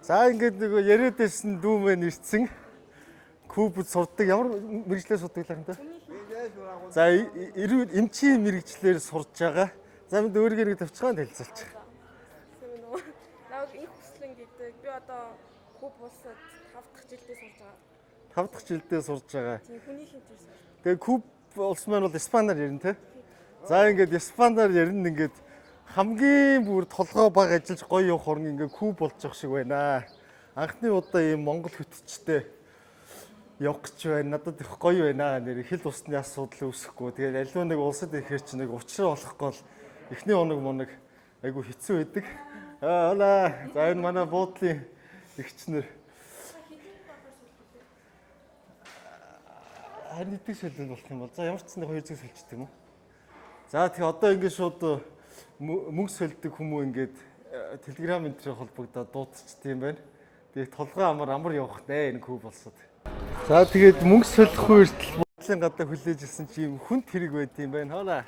За, ингээд нөгөө яриад байсан дүү мэн ирсэн. Кубд сурдаг. Ямар мэргэжлээр сурдаг лээ хэнтэй? За, эрүүл эмчийн мэргэжлээр сурж байгаа. За, мэд өөрийгөө нэг товчхон танилцуулчих. Сайн уу? Намайг инх хүслэн гэдэг. Би одоо Куб улсад 5 дахь жилдээ сурж байгаа. 5 дахь жилдээ сурж байгаа. Тийм, хүний хэмжээр сурж. Тэгээ Куб улс маань бол испанаар ярина те. За, ингээд испанаар ярина, ингээд хамгийн бүр толгой баг ажиллаж гоё явах орн ингээд Куб болж явах шиг байна. Анхны удаа ийм Монгол хөтчтэй явах гэж байна. Надад их гоё байна. Нэр хэл усны асуудал үүсэхгүй. Тэгээд аливаа нэг улсад ирэхээр чи нэг учраа олохгүй бол эхний хоног моног айгу хэцүү байдаг. Аа, hola. За, энэ манай буудлын эгчнэр. Харин идэг солинд болох юм бол за ямар ч нэг хоёр зүг солилцдог юм уу? За, тэгээ одоо ингээд шууд мөнгө сольдог хүмүүс ингээд Telegram энэ төрөй холбогдоод дуудчихд юм байна. Тэгээ толгой амар амар явах нэ энэ Куб улсад. За, тэгээд мөнгө солих хүртэл буудлын гадаа хүлээж ирсэн чи юм хүнд хэрэг байд юм байна. Hola.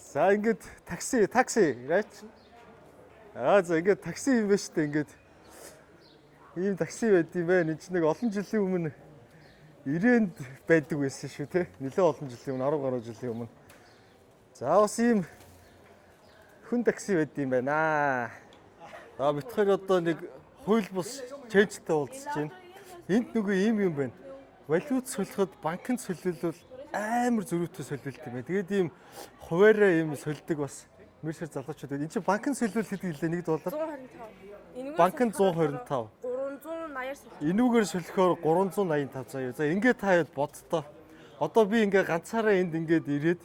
За, ингээд такси, такси, right? Аа, за, ингээд такси юм байна шүү дээ, ингээд ийм такси байд юм байна. Энд чинь нэг олон жилийн өмнө Ирээнд байдаг байсан шүү те. Нэлээд олон жилийн өмнө, 10 гаруй жилийн өмнө. За, бас ийм хүн такси байд юм байна. За, бид хоёр одоо нэг хууль бус change тэй уулзаж байна. Энд нөгөө ийм юм байна. Валют солиход банкнд солиулвал амар зөрүүтэй солиулт юм байна. Тэгээд ийм хуваараа ийм сольдог бас мэрсэр залуучууд байна. Энд чинь банкнд солиулт хэд гэлээ, 1 доллар? 125. Энэгээр Банкнд солихоор 125. 380-аар солих. Энүүгээр солихоор 385 заяа. За, ингээд та хэд боддоо. Одоо би ингээ ганцаараа энд ингээд ирээд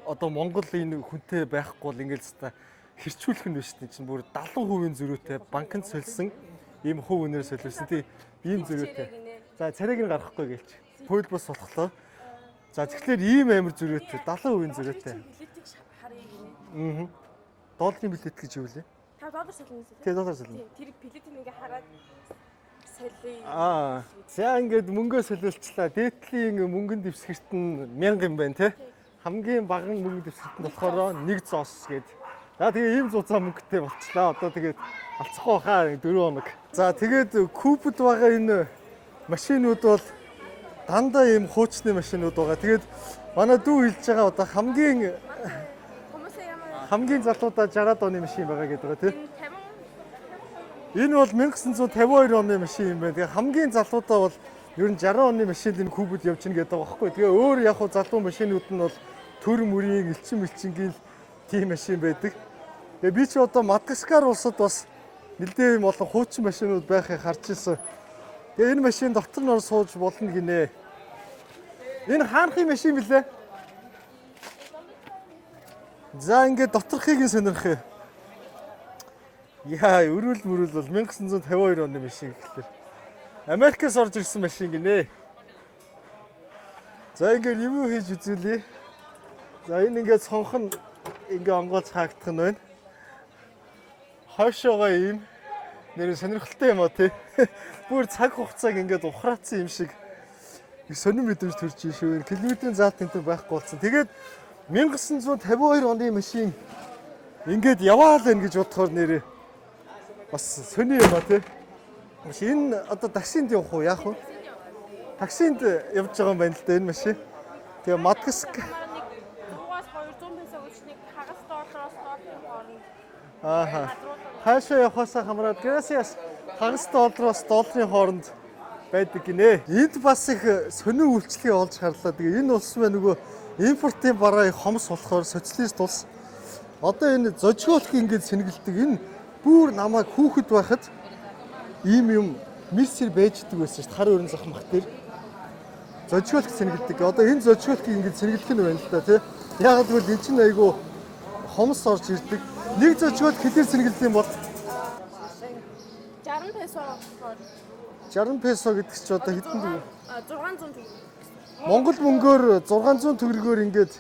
одоо Монгол энэ хүнтэй байхгүй бол ингээд л хэрчүүлэх нь биш тийм чинь бүр 70% зөрүүтэй банкнд сольсон ийм хувь үнээр солиулсан тийм ийм зөрүүтэй. За, царайг нь гаргахгүй гэлч. Хууль бус болохлоо. За, тэгэхээр ийм амар зөрүүтэй, 70% зөрүүтэй. Билетийг харъя гинэ. Аа. Долларын билет гэж юу лээ? Та доллар солино гэсэн. Тэгээ доллар солино. Тийм, тэр билетийг ингээ хараад солиё. Аа, за, ингээд мөнгөө солиулчлаа. Дээдлийн мөнгөн дэвсгэрт нь 1000 юм байна те. Хамгийн баган мөнгө дэвсгэрт нь болохоор нэг зоос гээд. За, тэгээ ийм зуцаа мөнгөтэй болчлаа. Одоо тэгээд алцахгүй хаа 4 хоног. За, тэгээд Кубд байгаа энэ машинууд бол дандаа ийм хуучны машинууд байгаа. Тэгээд манай дүү хэлж байгаа одоо хамгийн Хүмүүсээ ямар хамгийн залуудаа 60-аад оны машин байгаа гэдэг байгаа тий. 50 Энэ бол 1952 оны машин юм байна. Тэгээ хамгийн залуудаа бол ер нь 60 оны машин энэ Кубд явж гин гэдэг байгаа байхгүй. Тэгээ өөр яг хуу залуу машинууд нь бол төр мөрийн элчин мэлчингийн л тийм машин байдаг. Тэгээ би чи одоо Мадагаскар улсад бас нэлээд юм олон хуучин машинууд байхыг харж ирсэн. Тэгээ энэ машин дотор нь ор сууж болно гинэ. Энэ хаанхын машин блэ? За, ингээд доторхыг нь сонирх юм. Яа, өрүүл мөрүүл бол 1952 оны машин гэхлээр. Америкаас орж ирсэн машин гинэ. За, ингээд review хийж үзүүлье. За, энэ ингээд цонх нь ингээ онгоолж хаагдах нь байна. Хойшоогоо ийм нэр сонирхолтой юм а тий. Бүр цаг хугацааг ингээд ухраацсан юм шиг их сонин мэдрэмж төрж ийн шүү. Километрийн заалт энэ төр байхгүй болсон. Тэгээд 1952 оны машин ингээд яваал байна гэж бодохоор нэрээ бас сони юм а тий. Маш энэ одоо таксинд явах уу, яах вэ? Таксинд явж байгаа юм байна л да энэ машин. Тэгээ Мадагаскар нэг 100-аас 200 песо гэж нэг хагас доллароос долларын хооронд Ааха. Хаашаа явахаасаа хамраад, gracias, хагас доллароос долларын хооронд байдаг гинэ. Энд бас их сонин үйлчлэгээ олж харлаа. Тэгээ энэ улс маань нөгөө импортын бараа их хомс болохоор социалист улс. Одоо энэ зожиголк ингэж сэнгэлдэг. Энэ бүр намайг хүүхэд байхад ийм юм мэлсэр байждаг байсан шүү дээ. Хар өрн зах мах дээр зожиголк сэнгэлдэг. Одоо энэ зожиголкийг ингэж сэнгэлэх нь байна л да тий. Яг гэвэл эн чинь айгу хомс орж ирдэг. Нэг зожиголк хэдээр сэнгэлдэг юм бол? 60 песо болохоор 60 песо гэдэг чи одоо хэдэн төгрөг? 600 төгрөг. Монгол мөнгөөр 600 төгрөгөөр ингээд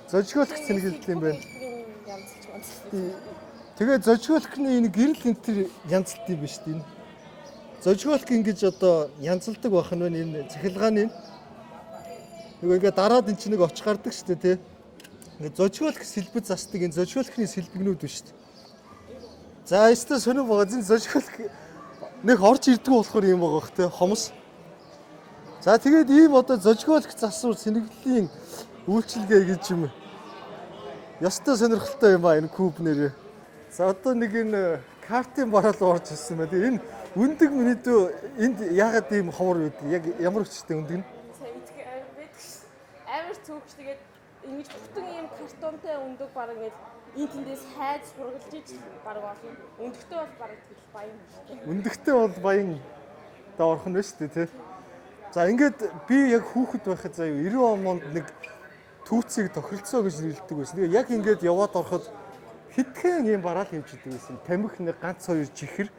зожиголк сэнгэлдэг юм байна. Янзлж байна. Тэгээ зожиголкны энэ гэрэл энэ төр янзлт юм биш үү энэ. Зожиголк ингэж одоо янзалдаг байх нь байна энэ цахилгааны. Нөгөө ингээд дараад эн чинь нэг оч гардаг шүү дээ тий. Ингээд зожиголк сэлбэг засдаг энэ зожиголкны сэлбэгнүүд биш үү. За, өстой сонир байгаа. Зин зожигл нэг орж ирдгүү болохоор юм байгаа бох те, хомс. За, тэгээд ийм одоо зожигоолох засвар сэнэглэлийн үйлчилгээ гэж юм. Ёстой сонирхолтой юм а энэ куб нэрээ. За, одоо нэг энэ картын бараал орж ирсэн байна. Тэгээ энэ өндөг миний дүү энд яагаад ийм ховор байдаг? Яг ямар хүчтэй өндөг нь? Сайн мэдгүй амар байдаг ш. Амар цөөхч, тэгээд ингэж бүтэн ийм картонтай өндөг баг ингээд энэ тэндээс хайж сургалж иж баг олон. Өндөгтэй бол баг тэгэл баян юм шүү дээ. Өндөгтэй бол баян даа орох нь байна шүү дээ, тий. За, ингээд би яг хүүхэд байхад заяа 90 онд нэг түүцийг тохиролцоо гэж нэрлэдэг байсан. Тэгээ яг ингээд яваад ороход хитгэн ийм бараал хийж идэг байсан. Тамхи нэг ганц хоёр чихэр.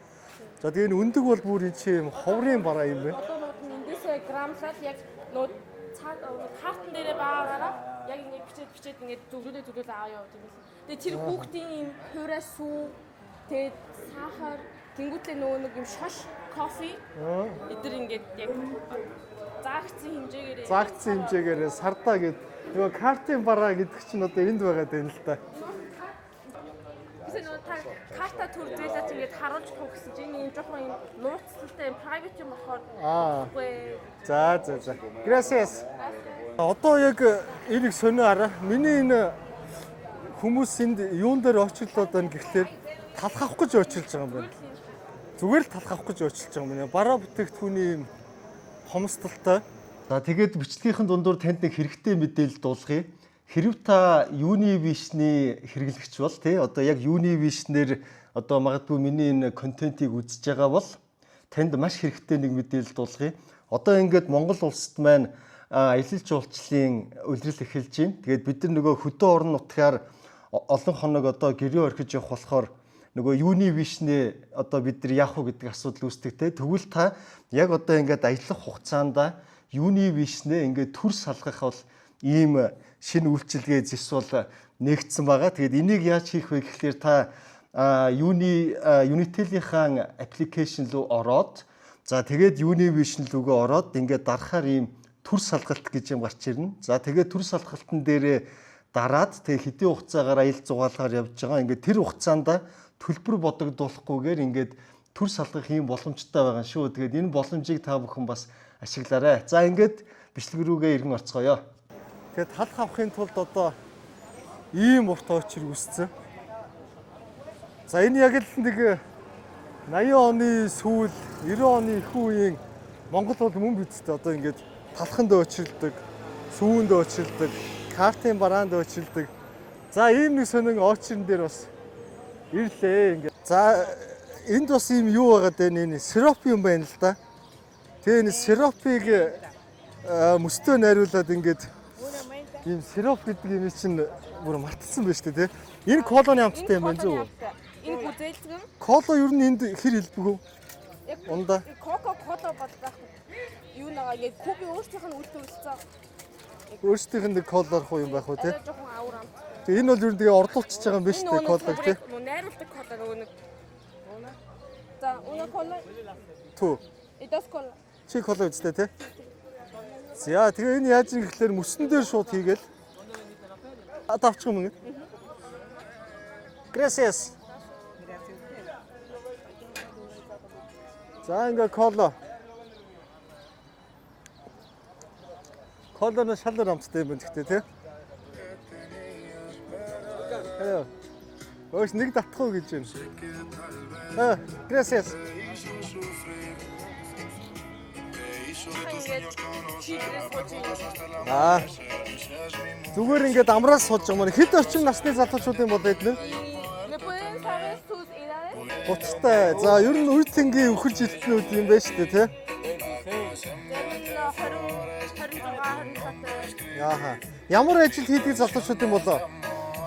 За, тэгээ энэ өндөг бол бүр энэ чи юм ховрын бараа юм байна. Одоо нууд нь эндээсээ грамлал яг нууд цаг картан дээрээ байгаагаараа яг ингээд бичээд бичээд ингээд зөвлөлөө зөвлөлөө аваа яваад юм байна. Тэгээ тэр хүүхдийн ийм хуурай сүү, тэгээд сахар, тэнгуүтлээ нөгөө нэг юм шош кофе эдэр ингээд яг заагдсан хэмжээгээр. Заагдсан хэмжээгээр сардаа гэд нөгөө картын бараа гэдэг чинь одоо энд байгаа даа л та. Бисээ нөгөө та карта төр зээлээ чи ингээд харуулж туг гэсэн чинь энэ юм жоохон юм нууцлалтай юм private юм болохоор үгүй. За. Gracias. Одоо яг энэ их сонио араа. Миний энэ хүмүүс энд юун дээр очирлоод байна гэхлээр талх авах гэж очирлж байгаа юм байна. Зүгээр л талх авах гэж очирлж байгаа юм байна. Бараа бүтээгдэхүүний юм хомсдолтой. За, тэгээд бичлэгийнхэн дундуур танд нэг хэрэгтэй мэдээлэл дуулгая. Хэрв та Univision-ы хэрэглэгч бол тий одоо яг Univision-ээр одоо магадгүй миний энэ контентийг үзэж байгаа бол танд маш хэрэгтэй нэг мэдээлэл дуулгая. Одоо ингээд Монгол улсад маань аялал жуулчлалын улирал эхэлж байна. Тэгээд бид нар нөгөө хөдөө орон нутгаар олон хоног одоо гэрээ орхиж явах болохоор нөгөө Univision-ээ одоо бид нар яах вэ гэдэг асуудал үүсдэг те. Тэгвэл та яг одоо ингээд аялах хугацаанд Univision-ээ ингээд төр салгах бол ийм шинэ үйлчилгээ зэс бол нээгдсэн байгаа. Тэгээд энийг яаж хийх вэ гэхлээр та юуны Unitel-ийн application руу ороод, за, тэгээд Univision рүүгээ ороод ингээд дарахаар ийм төр салгалт гэж юм гарч ирнэ. За, тэгээд төр салгалтан дээрээ дараад тэгээ хэдийн хугацаагаар аялал зугаалгаар явж байгаа. Ингээд тэр хугацаанд төлбөр бодогдуулахгүйгээр ингээд төр салгах ийм боломжтой байгаа шүү. Тэгээд энэ боломжийг та бүхэн бас ашиглаарай. За, ингээд бичлэг рүүгээ иргэн орцгоё. Тэгээд талх авахын тулд одоо ийм урт очир үүссэн. За, энэ яг л нэг 80 оны сүүл 90 оны их үеийн Монгол бол мөн биз дээ, одоо ингээд талханд очирладаг, сүүнд очирладаг, картын бараанд очирладаг. За, ийм нэг сонин очирн дээр бас ирлээ ингээд. За, энд бас ийм юу байгаа дээ, энэ сироп юм байна л да. Тэгээ энэ сиропыг мөстөө найруулад ингээд ийм сироп гэдэг юм чинь бүр мартсан байна шүү дээ, тий. Энэ колоны амттай юм байна зү. Энэ гүзээлзгэн. Кола ер нь энд хэр хэлбэг вэ? Яг Ундаа. Кока кола бол байхгүй. Юу нэгаа ингээд кубын өөрсдийнх нь үйлдвэрлэсэн. Өөрсдийнх нь нэг колоор хуу юм байх уу, тий? Арай жоохон аур амт. Тэгээ энэ бол ер нь тэгээ орлуулчихж байгаа юм биш үү, колог, тий? Нөгөө найруулдаг кола нөгөө нэг. За, una cola, Two. Y dos cola. Чи кола үстэй, тий? За, тэгээ энэ яаж юм гэхлээр мөсөн дээр шууд хийгээл. А тавчих юм ингэ. Gracias. За, ингээ кола. Кола нь шалар амттай юм байна гэхдээ, тий? Hello. Өөш нэг татах уу гэж байна. Аа, gracias. Ингээд чидрээс сууж юм. Аа. Зүгээр ингээд амраас сууж байгаа юм. Хэд орчим насны залуучууд юм бол эднэр? ¿Me pueden saber sus edades? 30-тай. За, ер нь үр тэнгийн өхөр жилтнүүд юм байна шүү дээ, тий? Зарим нь 20, 26, 27. Яаха. Ямар ажил хийдэг залуучууд юм болоо?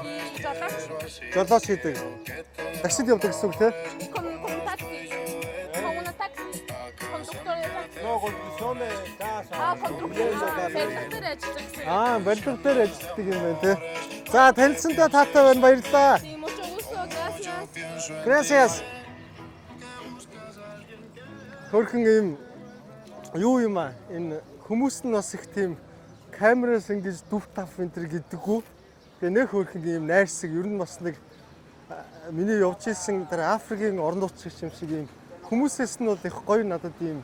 И жолооч. Жолооч хийдэг. Таксид явдаг гэсэн үг, тий? Con un taxi. Con una taxi. Conductor de taxi. No, construcción de casa. Аа, конструктор. Барилга дээр ажилладаг гэсэн. Аа, барилга дээр ажилладаг юм байна, тий. За, танилцсантай таатай байна, баярлалаа. Sí, mucho gusto, gracias. Gracias. Хөрхэн юм юу юм аа? Энэ хүмүүс нь бас их тийм камераас ингэж дүв тав энэ төр гэдэггүй. Тэгээ нэг хөрхэн юм найрсаг ер нь бас нэг Миний явж исэн тэр Африкийн орон нутч юм шиг юм хүмүүсээс нь бол их гоё надад ийм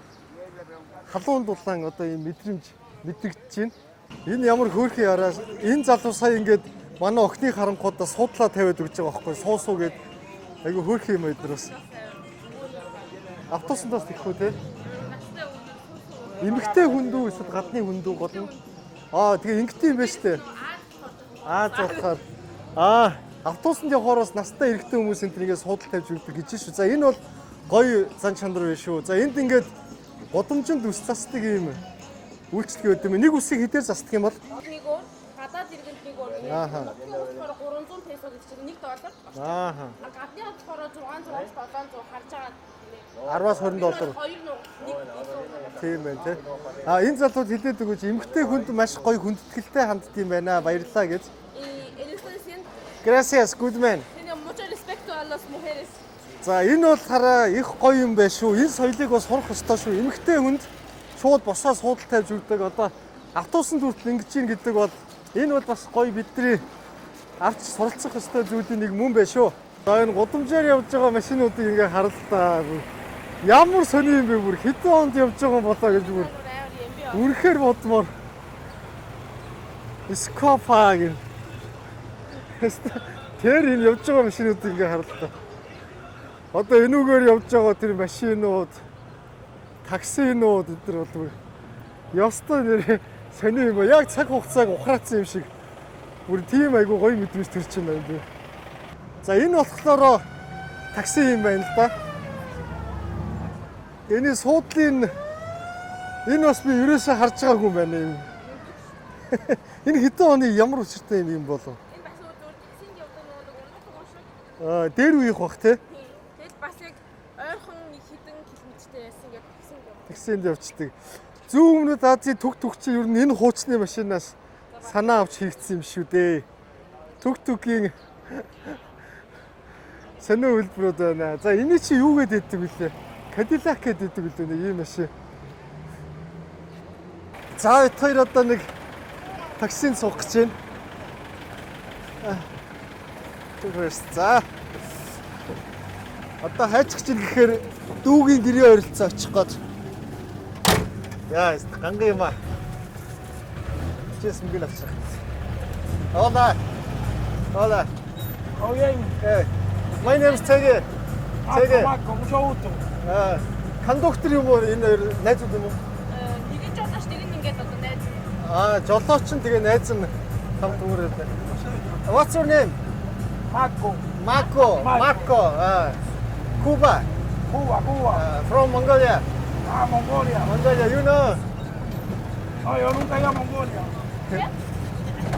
халуун дулаан одоо ийм мэдрэмж мэдрэгдэж байна. Энэ ямар хөөрхөн яраа энэ залуу сая ингээд манай охины харанхуудаа суудлаа тавиад өгч байгаа байхгүй суу суу гэд айгу хөөрхөн юм өдөр бас. Автобусандаас тэхгүй те. Эмэгтэй хүндүү эсвэл гадны хүндүү гол нь. Аа тэгээ ингэтэй юм байна штэ. Аа зурхаар. Аа автобусанд явахаар бас настай эрэгтэй хүмүүс энэ төргээд суудал тавьж өгдөг гэж шүү. За энэ бол гоё зан чанар биш шүү. За энд ингээд гудамжинд үс засдаг юм үйлчлэг өгдөг юм. Нэг үсийг хэдээр засдаг юм бол? Нэг өөр гадаад иргэнд нэг өөр. Ааха. Нутгийн болохоор 300 песо гэж чинь 1 доллар. Ааха. Гадны болохоор 600 700 харж байгаа. 10-аас 20 доллар. Хоёр нугас нэг илүү. Тийм байна тий. А энэ залууд хэлээд өгөөч эмэгтэй хүнд маш гоё хүндэтгэлтэй хандд юм байна. Баярлалаа гэж. Y él está diciendo, Gracias, good man. tiene mucho respeto a las mujeres. За энэ бол хараа их гоё юм байна шүү. Энэ соёлыг бас сурах ёстой шүү. Эмэгтэй хүнд шууд босоо суудал тавьж өгдөг. Одоо автобусанд хүртэл ингэж ийн гэдэг бол энэ бол бас гоё бидний авч суралцах ёстой зүйлийн нэг мөн байна шүү. За энэ гудамжаар явж байгаа машинуудыг ингээ харалтаа. Ямар сони юм бэ бүр хэдэн онд явж байгаа юм болоо гэж бүр үнэхээр бодмоор. Скопа гэн. Тэр энэ явж байгаа машинуудыг ингээ харалтаа. Одоо энүүгээр явж байгаа тэр машинууд, таксинууд энэ төр бол бүр ёстой нэр сони юм ба. Яг цаг хугацааг ухраацсан юм шиг. Бүр тийм айгу гоё мэдрэмж төрж байна юм би. За энэ болохоор такси юм байна л да. Энэ суудлын энэ бас би ерөөсөө харж байгаагүй юм байна юм. Энэ хэдэн оны ямар учиртай юм юм болов? Энэ бас өөр таксинд явдаг нөгөө нэг ундаг юм шиг. Аа дээр үеих бах те. Тэгэл бас яг ойрхон нэг хэдэн километртэй байсан ингээд таксинд явдаг. Таксинд явцдаг. Зүүн өмнөд Азийн түг түг чи ер нь энэ хуучны машинаас санаа авч хийгдсэн юм шүү дээ. Түг түгийн сонио хөлбөрүүд байна. За энэ чи юу гээд өгдөг вүлээ? Cadillac гээд өгдөг үлээ нэг ийм машин. За бит хоёр одоо нэг таксинд суух гэж байна. Тэгвэрс. За. Одоо хайчих чинь гэхээр дүүгийн гэрээ ойролцоо очих гээд. Яа, ганган юм аа. Чэс мөнгө авчих. Hola. Hola. Oh, bien. Hey. My name is Tege. Tege. Marco, mucho gusto. Аа, кондуктор юм уу энэ хоёр найзууд юм уу? Нэг нь жолооч нэг нь ингээд одоо найз. Аа, жолооч нь тэгээ найз нь хамт үүрээд. What's your name? Marco, Marco. Marco. Аа. Cuba. Cuba, Cuba. From Mongolia. Ah, Mongolia. Mongolia, you know. No, yo nunca he ido a Mongolia.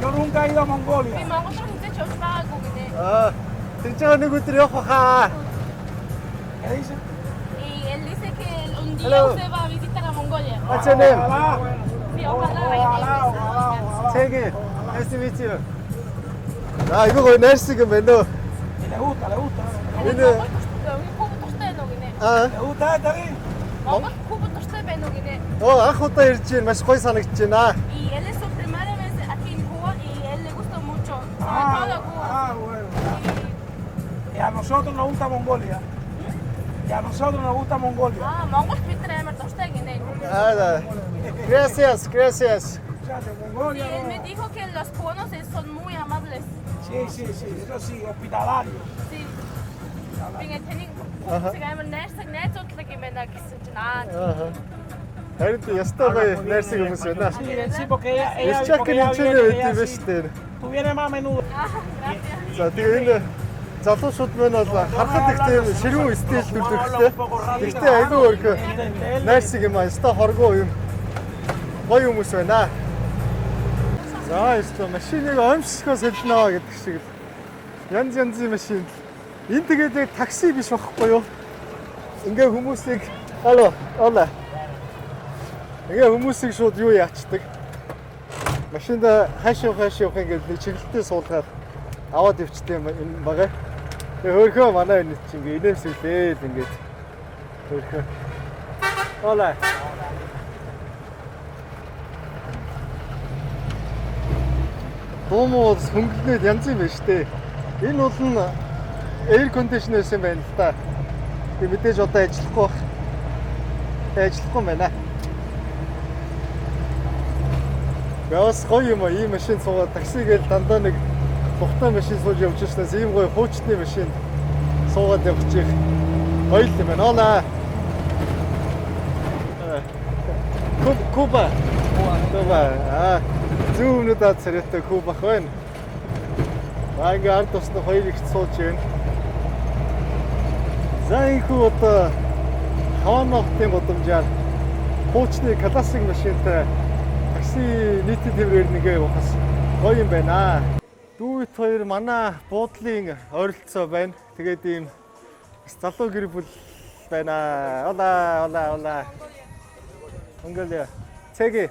Yo nunca he ido a Би Mongolia. Монгол руу хэзээ ч явж байгаагүй гинэ. Аа, тэгж байгаа нэг өдөр явах баха. ¿Qué dice? Y él dice que un día Hello. usted va a visitar a Mongolia. What's your name? Ojalá. Sí, ojalá. Ojalá, ojalá, ojalá. Tege. Nice to meet you. Аа, 이거 거의 найрсаг юм байна уу? Y le gusta, le gusta. Энэ Монгол Куба дуртай байна уу гинэ? аа, ¿Le gusta esta aquí? Монгол Куба дуртай байна уу гинэ? оо анх удаа ирж байна. Маш гоё санагдаж байна. Y él es su primera vez aquí en Cuba y él le gusta mucho, sobre todo Cuba. Ah, bueno. Y a nosotros nos gusta Mongolia. Y a nosotros nos gusta Mongolia. Аа, Монгол бид нар амар дуртай гинэ. Аа, да. Gracias, gracias. Muchachos, Y Mongolia. él me no. dijo que los cubanos son muy amables. Sí, sí, sí, eso sí, hospitalario. Sí. Би ингээд таны хүүхдийг амар найрсаг найзуудлаг юм байна гэсэн чинь аа Аа. Харин тий, ёстой гоё найрсаг хүмүүс байна. Sí, sí, porque ella, ella, Ирчак porque ella нь viene, энэ ella байт юм байна sí. шүү дээ. Tú vienes más a menudo. За тэгээ энэ залуучууд маань бол харахад их тийм ширүүн стил төрөлхтэй. Гэхдээ айгүй өрхөө найрсаг юм аа. Ёстой хоргоо юм. Гоё хүмүүс байна. За ёстой машиныг оймсгоо солино гэдэг шиг л янз янзын машин. Энэ тэгээд яг такси биш байхгүй юу? Ингээ хүмүүсийг алло, hola. Ингээ хүмүүсийг шууд юу яачдаг. Машинда хааш явах хааш явах ингээд нэг чиглэлтэй суулгаад аваад ивчтэй юм байгаа. Тэгээ хөөрхөө манай энэ чинь ингээ инээмсэглээл ингээд хөөрхөө. Hola. Дуу муу хөнгөлнөд янз юм байна штэ. Энэ бол нь Air condition байсан байна л да. Тэг мэдээж одоо ажиллахгүй байх. Тэг ажиллахгүй юм байна. Бас гоё юм а. Ийм машин суугаад такси гээл дандаа нэг тухтай машин сууж явж ирснээс ийм гоё хуучны машин суугаад явчих гоё л юм байна. Hola. Куба. Куба. Аа. Зүүн өмнөд Аз царайтай Кубах байна. Аа ингээ ард тусна хоёр их сууж байна. За энэхүү одоо Хавана хотын гудамжаар хуучны классик машинтай такси нийтийн тээврээр нэгээ явахаас гоё юм байна. Дүүт хоёр манай буудлын ойролцоо байна. Тэгээд ийм бас залуу гэр бүл байна. Hola, hola, hola. Mongolia. Цэги.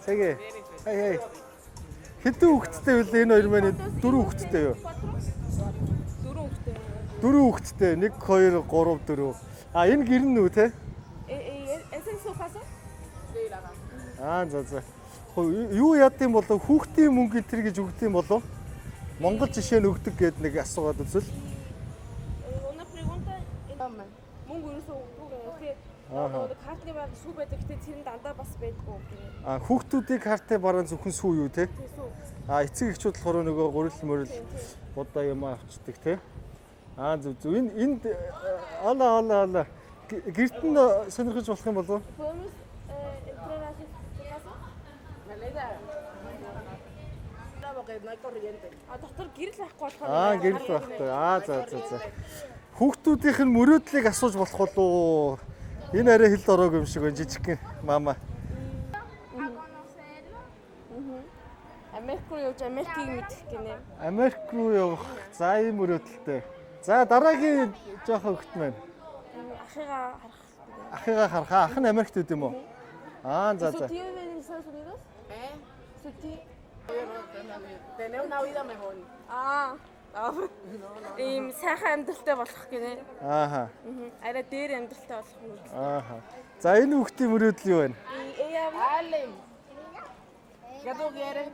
Цэги. Хей хей. Хэдэн хүүхэдтэй вэ? Энэ хоёр маань дөрвөн хүүхэдтэй юу? Дөрвөн хүүхэдтэй. Дөрвөн хүүхэдтэй. 1 2 3 4. А энэ гэр нь үү те? ¿Es en su casa? Аа за. Юу яд юм болов? Хүүхдийн мөнгө энэ төр гэж өгдөг юм болов? Монгол жишээ нь өгдөг гээд нэг асуугаад үзвэл. Una pregunta. Мөнгө ерөөсөө өгдөггүй гэнэ. Тэгэхээр нөгөө картны бараа сүү байдаг. Гэтэ тэр нь дандаа бас байдгүй гэнэ. А хүүхдүүдийн картын бараа зөвхөн сүү юу те? Тэр сүү. А эцэг эхчүүд болохоор нөгөө гурил морил будаа юм авчдаг те. Аа зөв зөв. Энэ энд hola hola hola. Гэрт нь сонирхож болох юм болов? Podemos entrar a su casa? Porque no hay corriente. А дотор гэрэл байхгүй болохоор Аа гэрэл байхгүй. Аа за. Хүүхдүүдийнх нь мөрөөдлийг асууж болох болов уу? Энэ арай хэлд ороогүй юм шиг байна жижигхэн мама. Америк руу явж Америкийг мэдэх гинэ. Америк руу явах за ийм мөрөөдөлтэй. За дараагийн жоохон хөхт маань. Ахыгаа харах. Ахыгаа харах. Ах нь Америкт байд юм уу? Аа за Su за. tío vive en Estados Unidos? Su tío. Tener una vida mejor. Аа. Ийм сайхан амьдралтай болох гинэ. Ааха. Арай дээр амьдралтай болох юм. Ааха. За энэ хүүхдийн мөрөөдөл юу вэ? Dale. ¿Qué tú quieres?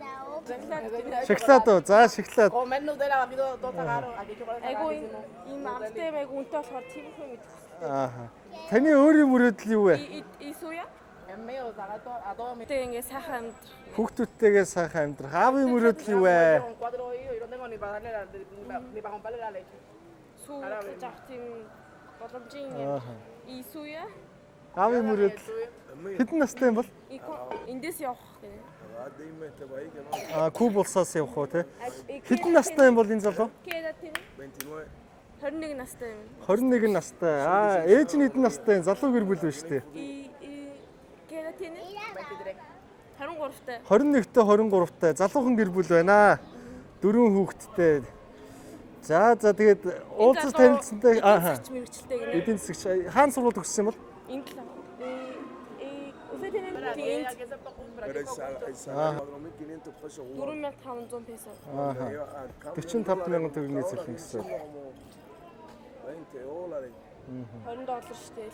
Шоколад уу? За шоколад. Comer Nutella, aquí todo, todo está caro. Aquí chocolate está Айгу carísimo. ийм амттай юм айгу үнэтэй болохоор тиймэрхүү мэдэх. Ааха. Таны өөрийн мөрөөдөл юу вэ? И суя? Es mío, sacar a todos mis Тэг ингээ сайхан амьдрах. Хүүхдүүдтэйгээ сайхан амьдрах. Аавын мөрөөдөл юу вэ? con cuatro hijos y no tengo ni para darle la, ni para comprarle la leche. Сүү хийж авах тийм боломжийн юм. И суя? Аавын мөрөөдөл. Хэдэн настай юм бол? Эндээс явах гинэ. Аа Куб улсаас явах уу те? Хэдэн настай юм бол энэ залуу? Кэда тийм. 21 настай юм. 21 настай. Аа ээж нь хэдэн настай юм? Залуу гэр бүл биш үү? И кэда тийм. 23-тай. 21-тэй 23-тай залуухан гэр бүл байна. Дөрвөн хүүхэдтэй. За за тэгээд уулзаж танилцсантай ааха. Мэргэжилтэй гинэ. Эдийн засагч хаана сургууль төгссөн юм бол? Энд л. Э usted tiene энд Pero el salario 4.500 pesos 4500 песо. Ааха. 45 мянган төгрөгийн цалин гэсэн. 20 dólares 20 доллар штэ л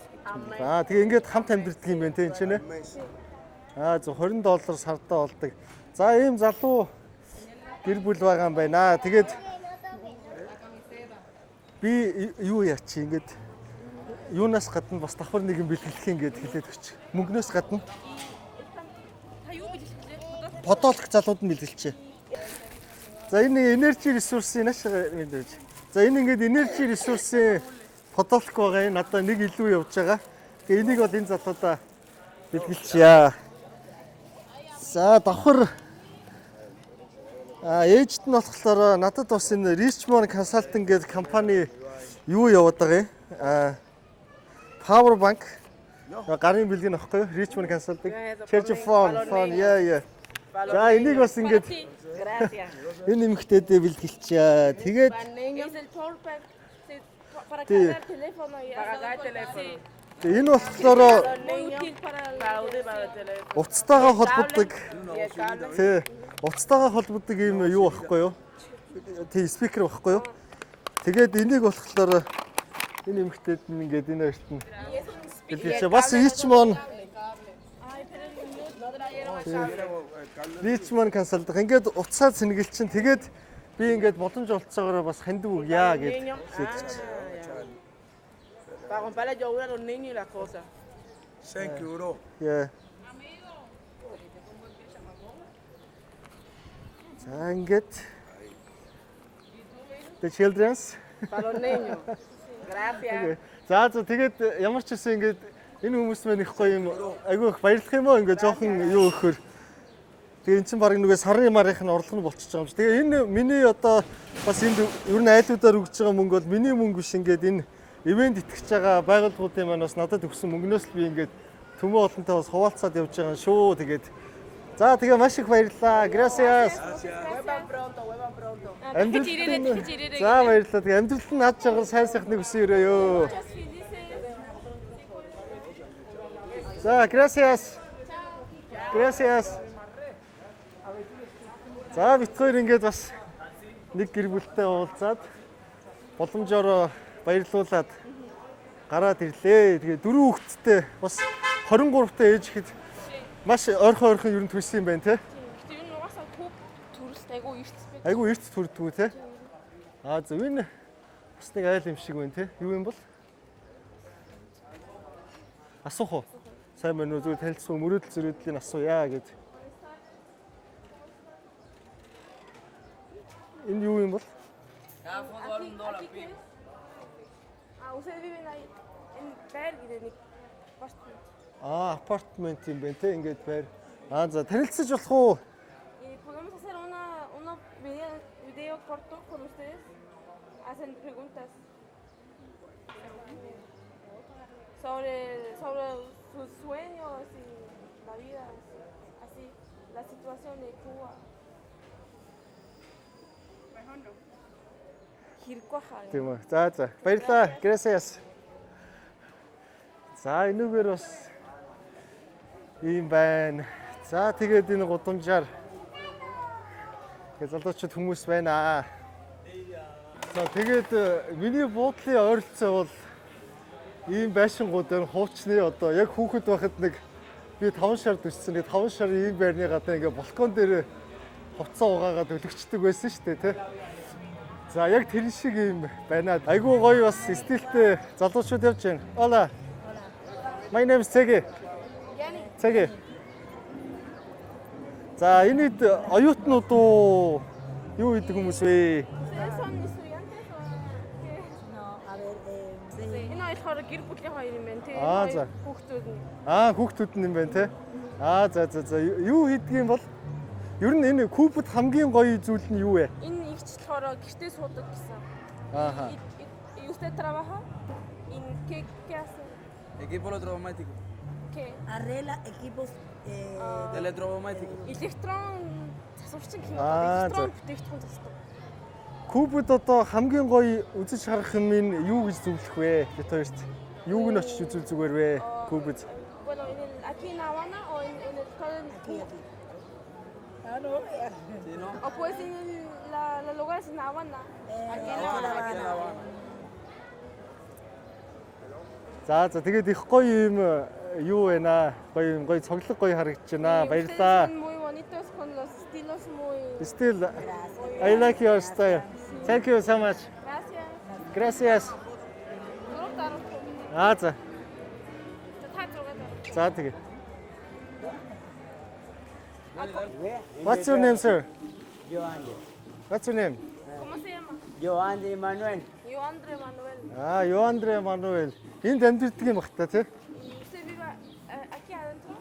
гэж. Аа тэгээ ингээд хамт амьдэрдэг юм байна те энэ чинь нэ? al mes. Аа зөв 20 доллар сардаа олдог. За ийм залуу гэр бүл байгаа юм байна. Тэгээд би юу яач ингээд юунаас гадна бас давхар нэгэн бэлгэлэх юм гээд хэлээд өгч. Мөнгнөөс гадна Та юу бэлгэлээ? Подолк залууд нь бэлгэлчээ. За энэ нэг energy resource-ийн нааш мэдээж. За энэ ингээд energy resource-ийн подолк байгаа юм. Надаа нэг илүү явж байгаа. Тэгээ энийг бол энэ залуудаа бэлгэлчээ. За давхар а ээжд нь болохоор надад бас энэ Richmond Consulting гэдэг компани юу яваад байгаа юм? А Power Bank гарын бэлэг нь багхгүй юу? Richmond Consulting. Charge phone, yeah yeah. За энийг бас ингээд Gracias. энэ эмэгтэйдээ бэлгэлчээ. Тэгээд Es el power bank para Sí. cargar teléfono y Para cargar teléfono. энэ болохоор Muy útil para Para útil para el teléfono. уцтайгаа холбогддог Y el cable. тий уцтайгаа холбогддог ийм юу багхгүй юу? Тий speaker багхгүй юу? Тэгээд энийг болохоор энэ эмэгтэйд нь ингээд энэ хоёрт нь бэлгэлчээ. Бас Richmond Richmond Consulting ингээд уцаа цэнгэлчин тэгээд Би ингээд боломж олцоогоор бас хандив өгье гэж хэлж. Para comprarle yogur a los niños y las cosas. Thank you, bro. Yeah. За ингээд The children's. Para los niños. Gracias. За за тэгээд ямар ч гэсэн ингээд энэ хүмүүс маань их гоё юм айгүй их баярлах юм уу ингээд жоохон юу өгөхөр. Тэгээ эн чинь баг нүгэ сарын марынх нь орлого нь болчихж байгаа юм чи. Тэгээ энэ миний одоо бас энд ер нь айлуудаар өгж байгаа мөнгө бол миний мөнгө биш ингээд энэ ивент итгэж байгаа байгууллагуудын маань бас надад өгсөн мөнгнөөс л би ингээд төмөө олонтой бас хуваалцаад явж байгаа юм шүү. Тэгээд за тэгээ маш их баярлалаа. Gracias. Vuelvan pronto, vuelvan pronto. Дахиж ирээрэй, дахиж ирээрэй. За баярлалаа. Тэгээ амьдрал нь над жаргал сайн сайхныг хүсэн өрөөё. Muchas felices. За, gracias. Gracias. За, бит хоёр ингээд бас нэг гэр бүлтэй уулзаад боломжоор баярлуулад гараад ирлээ. Тэгээ дөрөв хүүхэдтэй бас 23 та ээж ихэд маш ойрхон ойрхон ер нь төрсөн юм байна те. Гэтэ ер нь угаасаа Куб төрөлт айгүй эрт байдаг. Айгүй эрт төрдгүү те. Аа зөв энэ бас нэг айл юм шиг байна те. Юу юм бол? Асуух уу? Сайн байна уу? Зүгээр танилцсан уу? Мөрөөдөл зөрөөдлийг асууя гэд. Энэ юу юм бол? Aquí qué es? Ah, ustedes viven ahí en байр гэдэг нэг апартмент. Аа, апартмент юм байна те. Ингээд байр. Аа за танилцаж болох уу? Y podemos hacer una video corto con ustedes. Hacen preguntas sobre sus sueños y la vida, así, la situación de Cuba. Mejor no. Хэрэггүй хаа. Тийм үү. За за. Баярлалаа. Gracias. За энүүгээр бас ийм байна. За тэгээд энэ гудамжаар тэгээ залуучууд хүмүүс байна. За тэгээд миний буудлын ойролцоо бол ийм байшингууд байна. Хуучны одоо яг хүүхэд байхад нэг би 5 шар төссөн. Нэг 5 шар ийм байрны гадаа ингээ балкон дээр хувцас угаагаад өлөгчдөг байсан шүү дээ, тэ. За яг тэр шиг юм байна. Айгуу гоё бас стилтэй залуучууд явж байна. Hola. My name is Цэгэ. Цэгэ. За энэ хэд оюутнууд уу? Юу хийдэг хүмүүс вэ? Ustedes son estudiantes o qué? No, a ver, sí. Энэ хоёр болохоор гэр бүлийн хоёр юм байна тий. Аа, Энэ за. хоёр хүүхдүүд нь. Аа, хүүхдүүд нь юм байна те. Аа, за за за. Юу хийдэг юм бол? Ер нь энэ Кубад хамгийн гоё зүйл нь юу вэ? Энэ эгч болохоор гэртээ суудаг гэсэн. Ааха. Y usted trabaja? ¿En qué hace? Equipo electrodoméstico. ¿Qué? Arregla equipos Electrodoméstico. Электрон засварчин гэх юм Аа, уу? Электрон за. бүтээгдэхүүн засдаг. Кубад одоо хамгийн гоё үзэж харах юм нь юу гэж зөвлөх вэ? Бид хоёрт. Юуг нь очиж үзвэл зүгээр вэ? Кубад. Bueno, aquí en La Habana o en el estado de aquí, aquí. Sí, ¿no? O puedes ir en la lugares en La Habana. Aquí en La Aquí en La Habana. Habana. За за тэгээд их гоё юм юу байна? Гоё юм гоё цоглог гоё харагдаж байна. Y ustedes Баярлалаа. son muy bonitos con los estilos muy. Still I like your style. Thank you so much. Gracias. Gracias. Зураг дарах уу? Аа за. За та зураг дарах. За тэгээ. What's your name, sir? Joandre. What's your name? ¿Cómo se llama? Joandre Manuel. Yoandre Manuel. Аа, Yoandre Manuel. Энд амьдардаг юм бах та тий? ¿Y usted vive aquí adentro?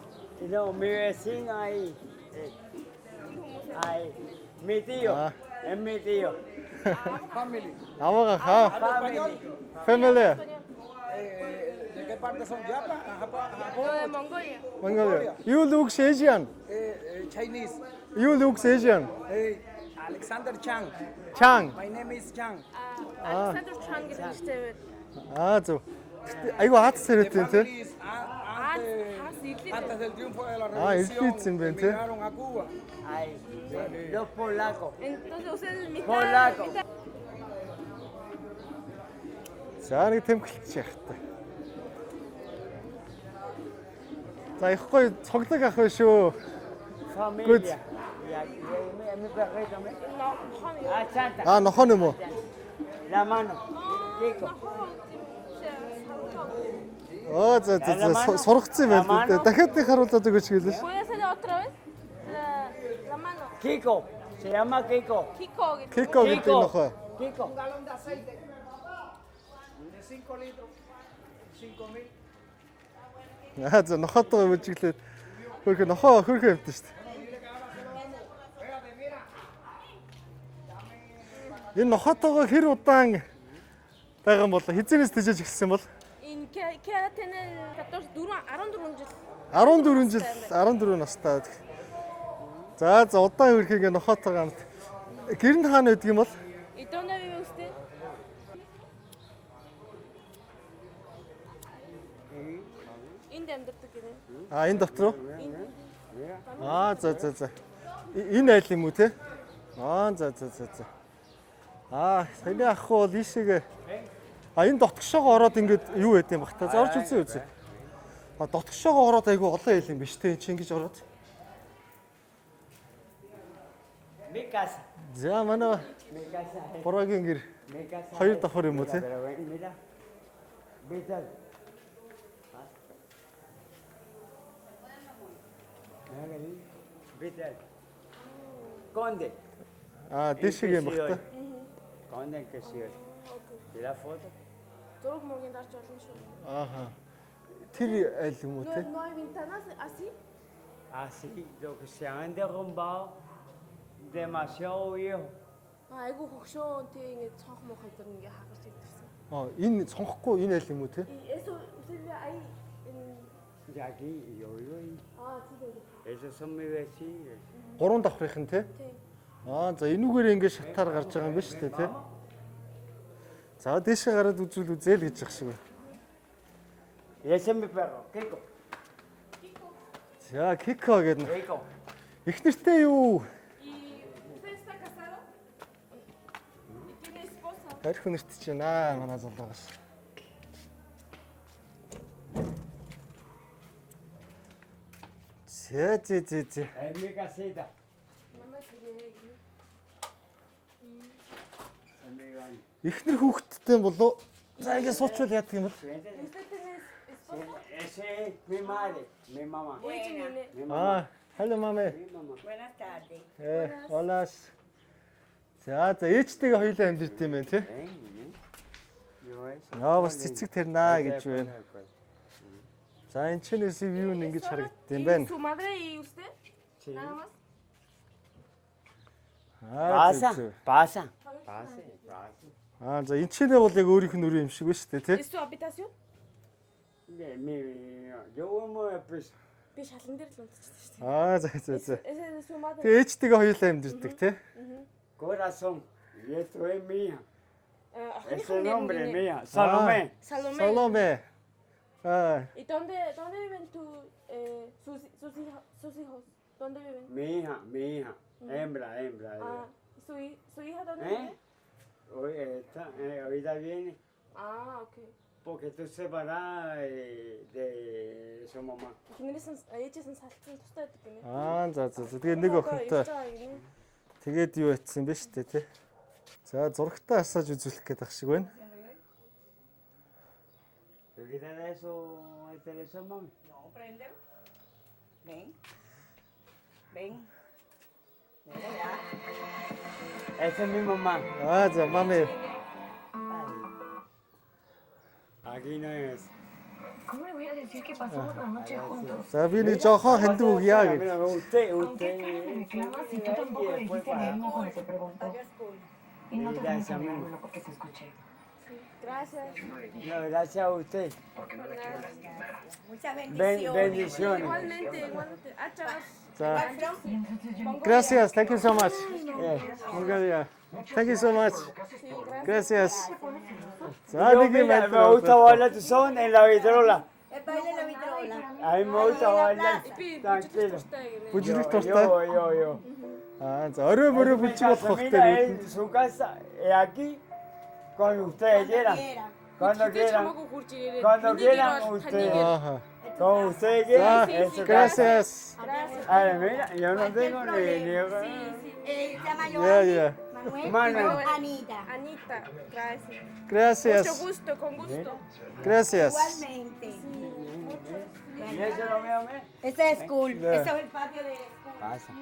No, mi vecino ahí. Ahí. Mi tío. Ah. Es mi tío. Аваага хаа. Family. Family. ¿De qué parte son? ¿Japan? Japón? No, de Mongolia. Mongolia. You look Asian. Chinese. You look Asian. Hey, Alexander Chang. Chang. My name is Chang. Ah, Alexander Chang гэдэг нэртэй байд. Аа зөв. Гэтэ айгу хаац царайтай юм тий. Families antes, Хаас ирлээ. antes del triunfo de la Ah, revolución ирсэн юм байна тий. emigraron a Cuba. Ahí. Los polacos. Entonces usted es mitad, Polaco. mitad За нэг тэмхэлч яах та. За их гоё цоглог ах вэ шүү. Familia. Y aquí es mi perrito, mira. Нохоо нь. Ah, chanta. Аа, нохоо юм уу? La mano. Kiko. Оо, за за за сургацсан юм байна л да. Дахиад нэг харуулад өгөөч гэлээ ш. Voy a hacer otra vez. La mano. Kiko. Se llama Kiko. Kiko гэдэг. Кико гэдэг нохоо. Kiko. galón de aceite de 5 litros, 5 mil. Аа, за нохоотойгоо бүжиглээд хөрхө нохоо хөрхө юмтай шүү дээ. Энэ нохоотойгоо хэр удаан байгаа юм бол хизэнээс тэжээж эхэлсэн бол Энэ qué edad tiene 14 14 жил. 14 жил 14 настай. За за удаан хөрхө ингээ нохоотойгоо хамт гэр нь хаана байдаг юм бол? ¿Y dónde vive usted? Энд амьдардаг гинэ. А энэ дотор уу? Аа за за за. Энэ айл юм уу те? Аа за за за за. Аа саяны ах бол ийшээгээ А энэ дотгошоогоо ороод ингээд юу байд юм бах та. За орж үзье үзье. А дотгошоогоо ороод айгүй олон айл юм биш те чи ингэж ороод. Mi casa. За манай Mi casa. es- бороогийн гэр Mi casa. хоёр es- давхар юм уу Mira, те? pero ven, mira. Viste. Mira qué lindo. Viste. Conde. Аа дээшээ юм бах та. Conde en que sí. ¿Y la foto? Зураг муугийн дарж болно шүү. Ааха. Тэр айл юм уу No, те? no hay ventanas así. Así, lo que se han derrumbado demasiado viejo. А айгүй хөгшөөн тий ингэ цонх муух хэдэр ингээ хагарч идэрсэн. Аа энэ цонхгүй энэ айл юм уу те? И eso usted ve ahí en De aquí, y yo vivo ahí. аа тий тий. Esos son mis vecinos. Гурван давхрынх нь те? Тий. Аа за энүүгээр ингэ шатаар гарч байгаа юм биш үү те? За дээшээ гараад үзвэл үзээл гэж ах шиг байна. Y ese es mi perro, Kiko. За Кико гэдэг. Kiko. Их нэртэй юу? Y usted está casado? ¿Y tiene esposa? Барих нэрт чинь аа манай залуугаас. Зэ зэ зэ зэ. Es mi casita. Манай гэрээ. Es mi baño. Эхнэр хүүхэдтэй болов. За ингэ суучвал яадаг юм бол? Siéntate. Usted tiene esposa? Ese es mi madre, mi mamá. Ээж нь гинэ. Mi mamá. Аа, hello мамэ. Mi mamá. Buenas tardes. Э, hola. За за ээжтэйгээ хоёулаа амьдарч юм байна тий. Ven, ven. Yo eso. Яа бас цэцэг тарнаа гэж Ese байна. es el- За энэ чинээс view нь ингэж харагдд юм ¿Y байна. su madre y usted? Sí. Nada más. Аа, Pasa, зэ, зэ. pasa. Pase, pase. Аа за энэ чинээ бол яг өөрийнх нь өрөө юм шиг байна шүү дээ тий. ¿Es su habitación? Mi, yo duermo de piso. Би шалан дээр л унтчихсан шүү дээ. Аа за за за. Ese es su madre. Тэгээ ээжтэйгээ хоёулаа амьдардаг тий. Corazón. Y esto es mía. Охиных Ese нь nombre нэр es нь гинэ. mía. Salomé. Salomé. Саломе. Аа ¿Y dónde viven tu, sus hijos? ¿Dónde viven? Mi hija, mi hija. Hembra, hembra. Ah, ¿su hija dónde ¿Eh? vive? Hoy está, ahorita viene Ah, ok. porque estoy separada de su mamá. Эхнэрээс нь ээжээс нь салцсан тустай байдаг гинэ. аа за за за. Тэгээ нэг охинтой. Ирж байгаа гинэ. Тэгээд юу ятсан бэ шүү дээ тий. За зурагтаа асааж үзүүлэх гээд ах шиг байна. ¿Tú quitas eso el televisor, mami? No, préndelo. Ven. Ven. Mira ya. Esa es mi mamá. Аа за мами. Aquí no es. ¿Cómo le voy a decir que pasamos la noche juntos? За би нэг жоохон хандив өгье Mira, гэж. mira, usted, ¿Con qué usted. cara me reclamas si tú tampoco Y le después dijiste lo para- mismo cuando te preguntó? Y no te Mira, vas esa a misma. negármelo porque te escuché. Gracias. No, gracias a usted. Muchas bendiciones. Bendiciones. Igualmente, igualmente. Ah, chavos. За Y entonces yo Gracias. Thank you so much. Mongolia. Thank you so much. Gracias. За Yo, нэг юм mira, me gusta bailar tu son en la vitrola. El baile de la vitrola. A mí me gusta bailar. Би Tranquilo. бүжиглэх дуртай гинэ. Бүжиглэх Yo, дуртай. yo, yo. Аа за орой мөрөө Mi бүжиг болох casa, бах mira, тэр. en su casa, aquí, cuando ustedes quieran. Quiera. Cuando Хизээж quieran. хамаагүй хурж ирээрээ. Cuando Миний гэр quieran бол таны ustedes. гэр. Ааха. Con usted que За, eso. gracias. Ay, mira, yo no tengo ni Él se llama Yeah, Giovanni, yeah. Manuel, Manuel. y yo, Anita. Anita, gracias. Gracias. Mucho gusto, con gusto. Gracias. Igualmente. ¿Y eso lo mío, mira? Ese es school. Yeah. Ese es el patio de la school. Pasa.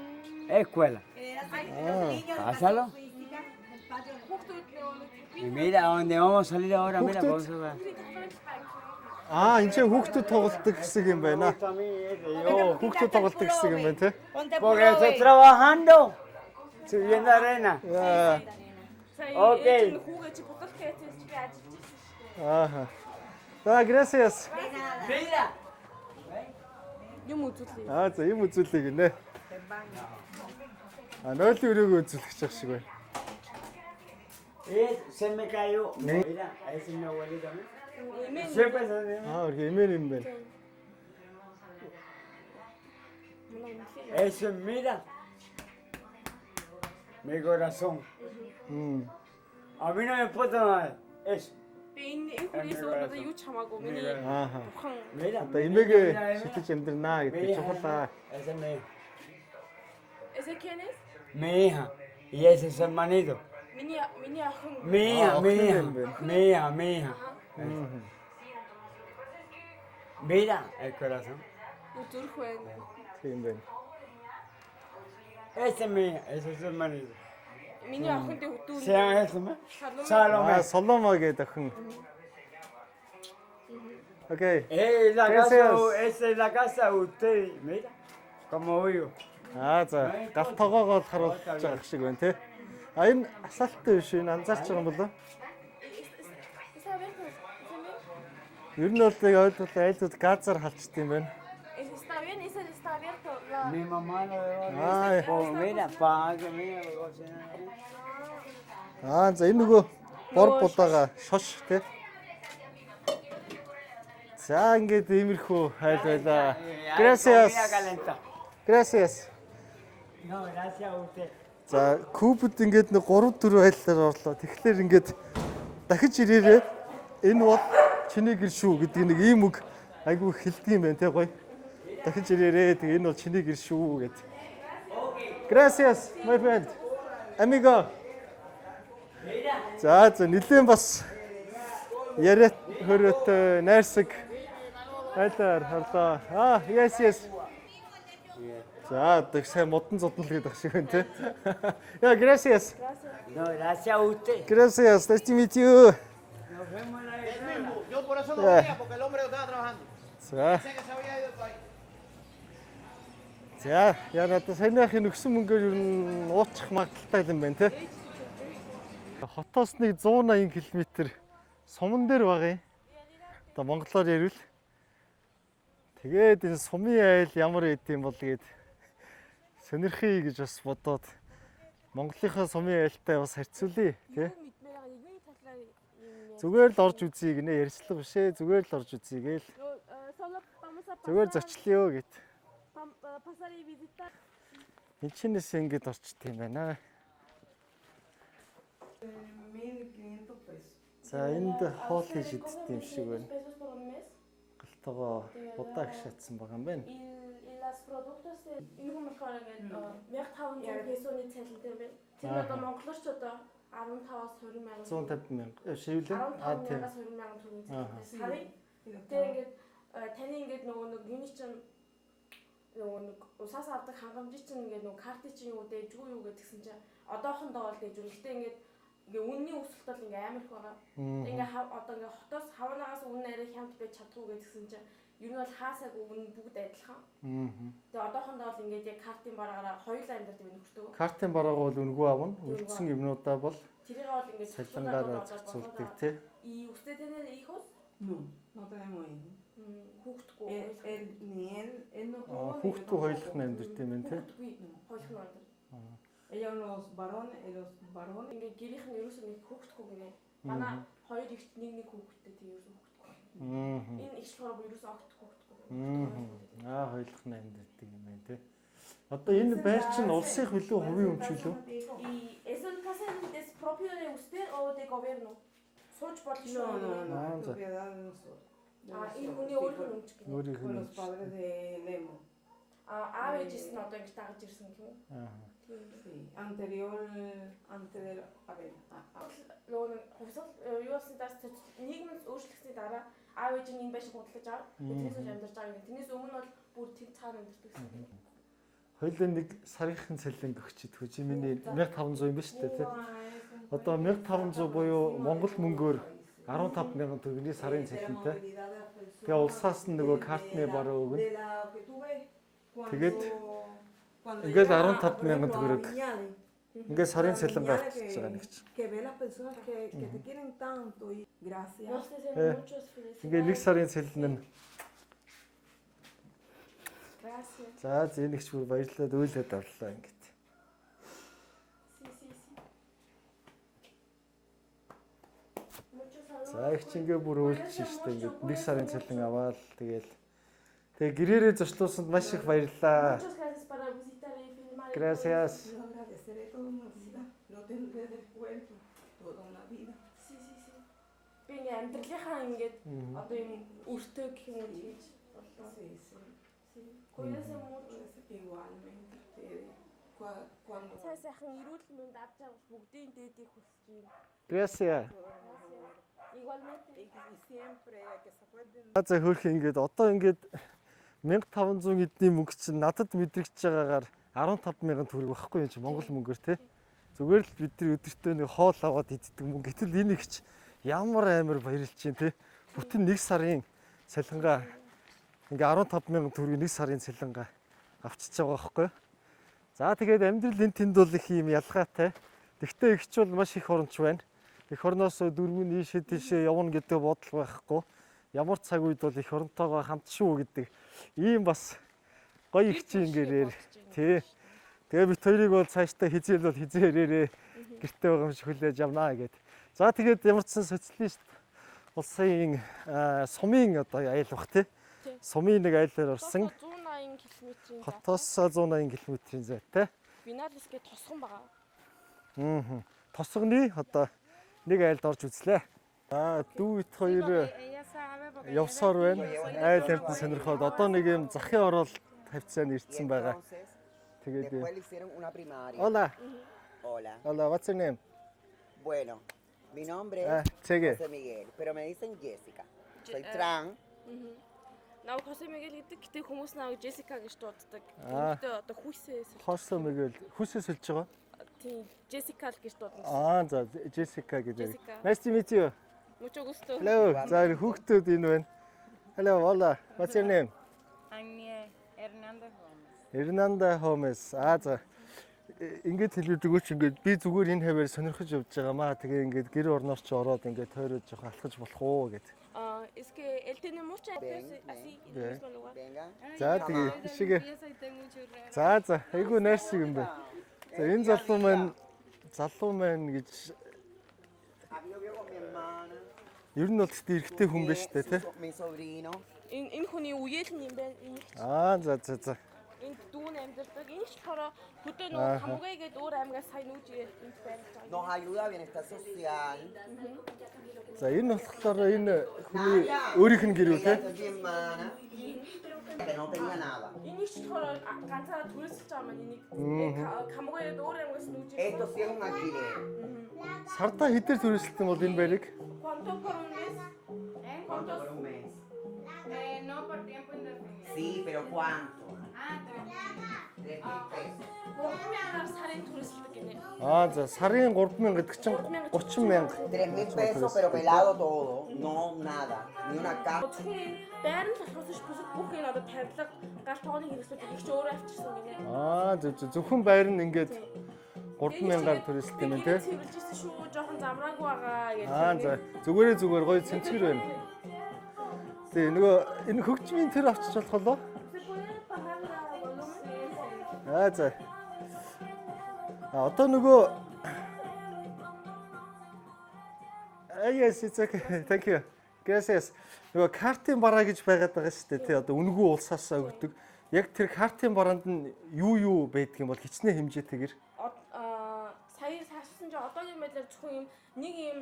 Escuela. Era los niños, Pásalo. educación física, el patio de Хүүхдүүд нөгөө нэг Y mira, a donde vamos a salir ahora, mira, Хүүхдүүд. vamos a ver. Аа, энэ чинь хүүхдүүд тоглолдог хэсэг юм байна. Me gusta a mí ese, yo. Хүүхдүүд тоглолдог хэсэг юм байна, тий? Ponte Porque puro estoy ve. trabajando, subiendo arena. Яа. сая Окей. ээж нь хүүгээ чи буталка яцээс чи би ажиллаж ирсэн шүү дээ. Ааха. За, gracias. De nada. Mira. Юм үзүүлээ. Аа, за юм үзүүлээ гинэ. А, нойлын өрөөгөө үзүүлэх гэж шиг байна. Se me cayó. Mira, ese es mi abuelita. Mira. Эмээ Siempre se me. Аа, өргөө эмээн юм байна. Eso es, mira. Mi corazón. Мм. A mí no me importa nada. Eso. Би энэ энэ хүнээс өөр надад юу ч хамаагүй. Миний Ааха. бурхан Mira. Одоо mira, эмээгээ mira, mira. шүтэж амьдрнаа Mi гэдэг hija, чухал аа. Esa es mi hija. Ese quién es? Mi hija. Y ese es su hermanito. Миний миний охин. Mi hija, Ah, mi hija. охин юм байна. Mi hija, mi hija. Mira el corazón. Юу зүрх байна. Тийм байна. Ese es mi hija, ese es su hermanito. Миний охин дүү. Sean eso, ¿no? Salome. Salomé. Аа, Соломо гэдэг охин. Окей. La casa, Gracias. esa es la casa de usted. Mira cómo vivo. Аа за, гал тогоогоо л харуулж байгаа шиг байна тий. А энэ асаалттай биш энэ анзаарч байгаа юм болоо. Está abierto. Ese Ер нь бол яг ойлголоо айл зүйл газар халчт юм байна. Está bien, ese está abierto. La Mi mamá lo dejó. Аа. Pues mira, para que mira, lo cocina. Аа за энэ нөгөө бор будаага шош тий. За ингээд иймэрхүү айл байлаа. Gracias. Comida calentada. Gracias. No, gracias a usted. За Кубад ингээд нэг 3 4 айлаар орлоо. Тэгэхээр ингээд дахиж ирээрээ энэ бол чиний гэр шүү гэдэг нэг ийм үг айгүй хэлдэг юм байна те гоё. Дахиж ирээрээ тэгээ энэ бол чиний гэр шүү гэд. Gracias my friend. Amigo. За за нилээн бас яриат хөрөөтэй найрсаг айлаар харлаа. Аа yes yes. За одоо их сайн модон зодон л гэдэг ах шиг байна те. Яа gracias. No, gracias a usted. Gracias. Nice to meet you. Nos vemos en la escuela. Yo por eso no Yeah. venía, porque el hombre estaba trabajando. За. Pensé que se había ido del país. За, яа надад саяныхын өгсөн мөнгөөр ер нь уучих магадлалтай юм байна те. Хотоос нэг 180 км суман дээр байгаа юм. Одоо монголоор ярил. Тэгээд энэ сумын айл ямар байд юм бол гээд сонирхъя гэж бас бодоод Монголынхаа сумын айлтай бас харьцуулъя тий. юу мэдмээр байгаа юуны талаар юм яа. Зүгээр л орж үзье гинэ ярьцлага биш ээ. Зүгээр л орж үзье гээл. Solo vamos a Зүгээр pasar, зочлио гэт. Pasar y visitar. Энд чинээс ингэж орчт юм байна. 1.500 pesos. За энд хоол хийж иддэг юм шиг байна. Pesos por un mes. Галтгоо будаа гшаатсан байгаа юм байна. Y, y las productos de энэ хүн болохоор ингээд 1500 песоны цалинтай байна. Тэр нь одоо монголоор ч одоо 15-аас 20 мянга. 150 мянга. Шивлээ. Аа 15 тийм. мянгаас 20 мянган төгрөгийн цалинтай. Сарын. Тэгээ ингээд таны ингээд нөгөө нэг юуны чинь нөгөө нэг усаас авдаг хангамжийн чинь ингээд нөгөө картын чинь юу дээжгүй юу гэдгсэн чинь одоохондоо бол дээжгүй. Гэтэ ингээд ингээ үнний өсөлт бол ингээ амар их байгаа. Ингээ одоо ингээ хотоос хавнагаас үнэ арай хямд байж чадгүй гэдгсэн чинь ер нь бол хаасаагүй үнэ бүгд адилхан. Тэгээ одоохондоо бол ингээд яг картын бараагаараа хоёулаа амьдардаг юм нөхөртөө. Картын бараагаа бол үнэгүй авна. Үлдсэн юмнуудаа бол Тэрийг бол ингээд цалингаараа зохицуулдаг тий. И usted tiene hijos? No, no tenemos hijos. Хүүхэдгүй. Él, él, ni él, él no tuvo. Ni yo Хүүхдгүй tampoco. хоёулах нь амьдардаг юм байна тий. Хүүхэдгүй хоёулах нь амьдардаг. Ella los varones, los varones. Ингээд гэрийнх нь ерөөсөө нэг хүүхэдгүй гинэ. Манай хоёр ихт нэг нэг хүүхэдтэй тийм ерөөсөө хүүхэдгүй. Энэ их болохоор бүр ерөөсөө огт хүүхэдгүй. Аа хоёулах нь амьдардаг юм байна тий. Одоо энэ байр чинь улсын хөлөө хувийн өмч хөлөө? И eso el casa es propio de usted o de gobierno? Сууж болно шүү. No, no, no, Ah, es ya. propiedad de nosotros. А энэ хүний өөрийнх нь өмч гинэ. Өөрийнх Con нь los өмч. padres de Lemo. А аав ээжээс нь одоо ингэж дагаж ирсэн гэх юм уу? Аа. Sí, anterior, antes de, a ver, Нөгөө нэг хувьсгал юу болсон дараа нийгмийн өөрчлөгдсөний дараа аав ээж нь энэ байшин худалдаж аваад тэрнээс хойш амьдарч байгаа юм. Тэрнээс өмнө бол бүр тэр цаана амьдардаг гэсэн. Хоёулаа нэг сарынхан цалин өгч идэх чи миний 1500 юм ба шүү дээ тий. Одоо 1500 буюу Монгол мөнгөөр 15,000 төгрөгийн сарын de la цалинтай. movilidad de las personas, Тэгээ улсаас нь нөгөө картны бараа өгнө. de la que tú ves cuando, Тэгээд cuando ингээл llegas a, 15,000 por ejemplo, a төгрөг. Viñales, Ингээд сарын a цалин Viñales гарчиж байгаа нэг чинь. que ve las personas que te quieren tanto y gracias. Nos deseamos Eh, muchas Ингээ нэг felicidades. сарын цалин нь Gracias. за зэнэгч бүр баярлалаа дүүлээд орлоо ингээд. Sí, sí, sí. Muchos saludos. За их чи ингээ бүр өөлж штэ ингээд нэг сарын цалин аваад тэгэл тэгээ гэрээрээ зочлуусанд маш их баярлалаа. Muchas gracias para visitar y filmar. y Gracias. Yo agradeceré toda una vida, no tendré descuento, toda una vida. todo. Sí, sí, sí. Би ингээ амьдралынхаа ингээд одоо юм өртөө гэх юм уу тэгж боллоо. Sí, sí. Sí. Cuídense mucho. Igualmente ustedes. Cuando Сайн сайхан эрүүл мэнд авч явах бүгдийн дээдийг хүсэж байна. Gracias. Igualmente. y siempre que se acuerden За хөөрхөн ингээд одоо ингээд 1500 эдний мөнгө чинь надад мэдрэгдэж байгаагаар 15,000 төгрөг байхгүй юм чи Монгол мөнгөөр те. Зүгээр л бид нар өдөртөө нэг хоол аваад иддэг мөнгө. Гэтэл энэ их ч ямар амар баярлж чинь те. Бүтэн нэг сарын цалингаа ингээ 15,000 төгрөг нэг сарын цалингаа авчиж байгаа байхгүй. За тэгээд амьдрал энэ тэнд бол их юм ялгаатай. Тэгтээ их ч бол маш их оронч байна. Их орноос дөрвөн ийшээ тийшээ явна гэдэг бодол байхгүй. Ямар цаг үед бол их оронтойгоо хамт шүү гэдэг ийм бас гоё их чи ингээрээр тий. Тэгээ бит хоёрыг бол цаашдаа хизээл бол хизээ ирээрээ гэрте байгаа юм шиг хүлээж авнаа гэд. За тэгээд ямар ч сан социалист улсын сумын одоо аялал бах тий. Тий. Сумын нэг айлаар орсон. 180 км-ийн зайтай. Хотоос 180 км-ийн зайтай. Виналис гэх тосгон байгаа. Аа. Тосгоны одоо нэг айлд орж үзлээ. Аа, дүү бит хоёр явсаар байна. Айл хавьд сонирхоод одоо нэг юм захын оролт хавцаанд ирсэн байгаа. Тэгээд Después le hicieron una primaria. Hola. Hola. Hola, what's your name? Bueno, mi nombre Ah, es Chege. José Miguel, pero me dicen Jessica. Soy trans. Намайг Хосе Мигел гэдэг. Гэтэ хүмүүс намайг Джессика гэж дууддаг. Аа. Тэрнтэй одоо хүүсээ сольж. Хосе Мигел хүүсээ сольж байгаа. Тийм, Джессика л гэж дуудана. Аа, за Jessica гэдэг. Jessica. Nice to meet you. Mucho gusto. Hello. За хүүхдүүд энэ байна. Hello, hola. What's your name? Agnie Hernández Gómez. Hernanda Gomez. Аа за. Ингээд хэлээд өгөөч ингээд би зүгээр энэ хаваар сонирхож явж байгаамаа. Тэгээ ингээд гэр орноор чи ороод ингээд тойроод жоохон алхаж болох уу гэд. Ah, es que él tiene mucha Ven, así en el ven. mismo lugar. Venga. За тэгээ ишигээ. За за айгүй найрсаг юм байна. За энэ залуу маань гэж Ah, yo vivo con mi hermana. ер нь бол тэгтээ эрэгтэй хүн байна шүү дээ тий. Mi sobrino. Энэ энэ хүний үеэл нь юм байна. Энэ их Аа за за за. энд дүүн амьдардаг. Энэ ч болохоор хөдөө нөгөө Камугай гэдэг өөр аймагаас сая нүүж ирээд энд байрлаж байгаа. Nos ayuda a bienestar social. За энэ болохоор энэ хүний өөрийнх нь гэр үү тий. Ella es mi hermana. Que no tenía nada. Энэ ч болохоор ганцаараа түрээсэлж байгаа маань энийг Камугай гэдэг өөр аймагаас нүүж Esto ирсэн. sí es un alquiler. Сардаа хэдэр түрээсэлтэн бол энэ байрыг ¿Cuánto por un mes? ¿Cuánto por un mes? No por tiempo indefinido. Sí, pero ¿cuánto? Ah, 3.000 pesos. 3000-аар сарын түрээсэлдэг гинэ. Аа за сарын 3000 гэдэг чинь 30000. 3.000 pesos, pero pelado todo. No, nada. Ni una casa. Зөвхөн энэ байр нь болохоос биш бусад бүх энэ одоо тавилга, гал тогооны хэрэгслүүдийг их ч өөрөө авчирсан гинэ. Аа зөв зөв зөвхөн байр нь ингээд 3000-аар түрээсэлт юм байна тий. Цэвэрлж ирсэн шүү, жоохон замраагүй байгаа гэж. Аа за зүгээрээ зүгээр гоё цэмцгэр байна. Тэгээ нөгөө энэ хөгжмийн тэр авчиж болох болоо? Аа за. А одоо нөгөө Ah, yes, it's okay. Thank you. Gracias. Нөгөө картын бараа гэж байгаад байгаа шүү дээ. Тий одоо үнэгүй улсаасаа өгдөг. Яг тэр картын бараанд нь юу юу байдаг юм бол хичнээн хэмжээтэйгэр. Аа сая сарсан чи одоогийн байдлаар зөвхөн юм нэг юм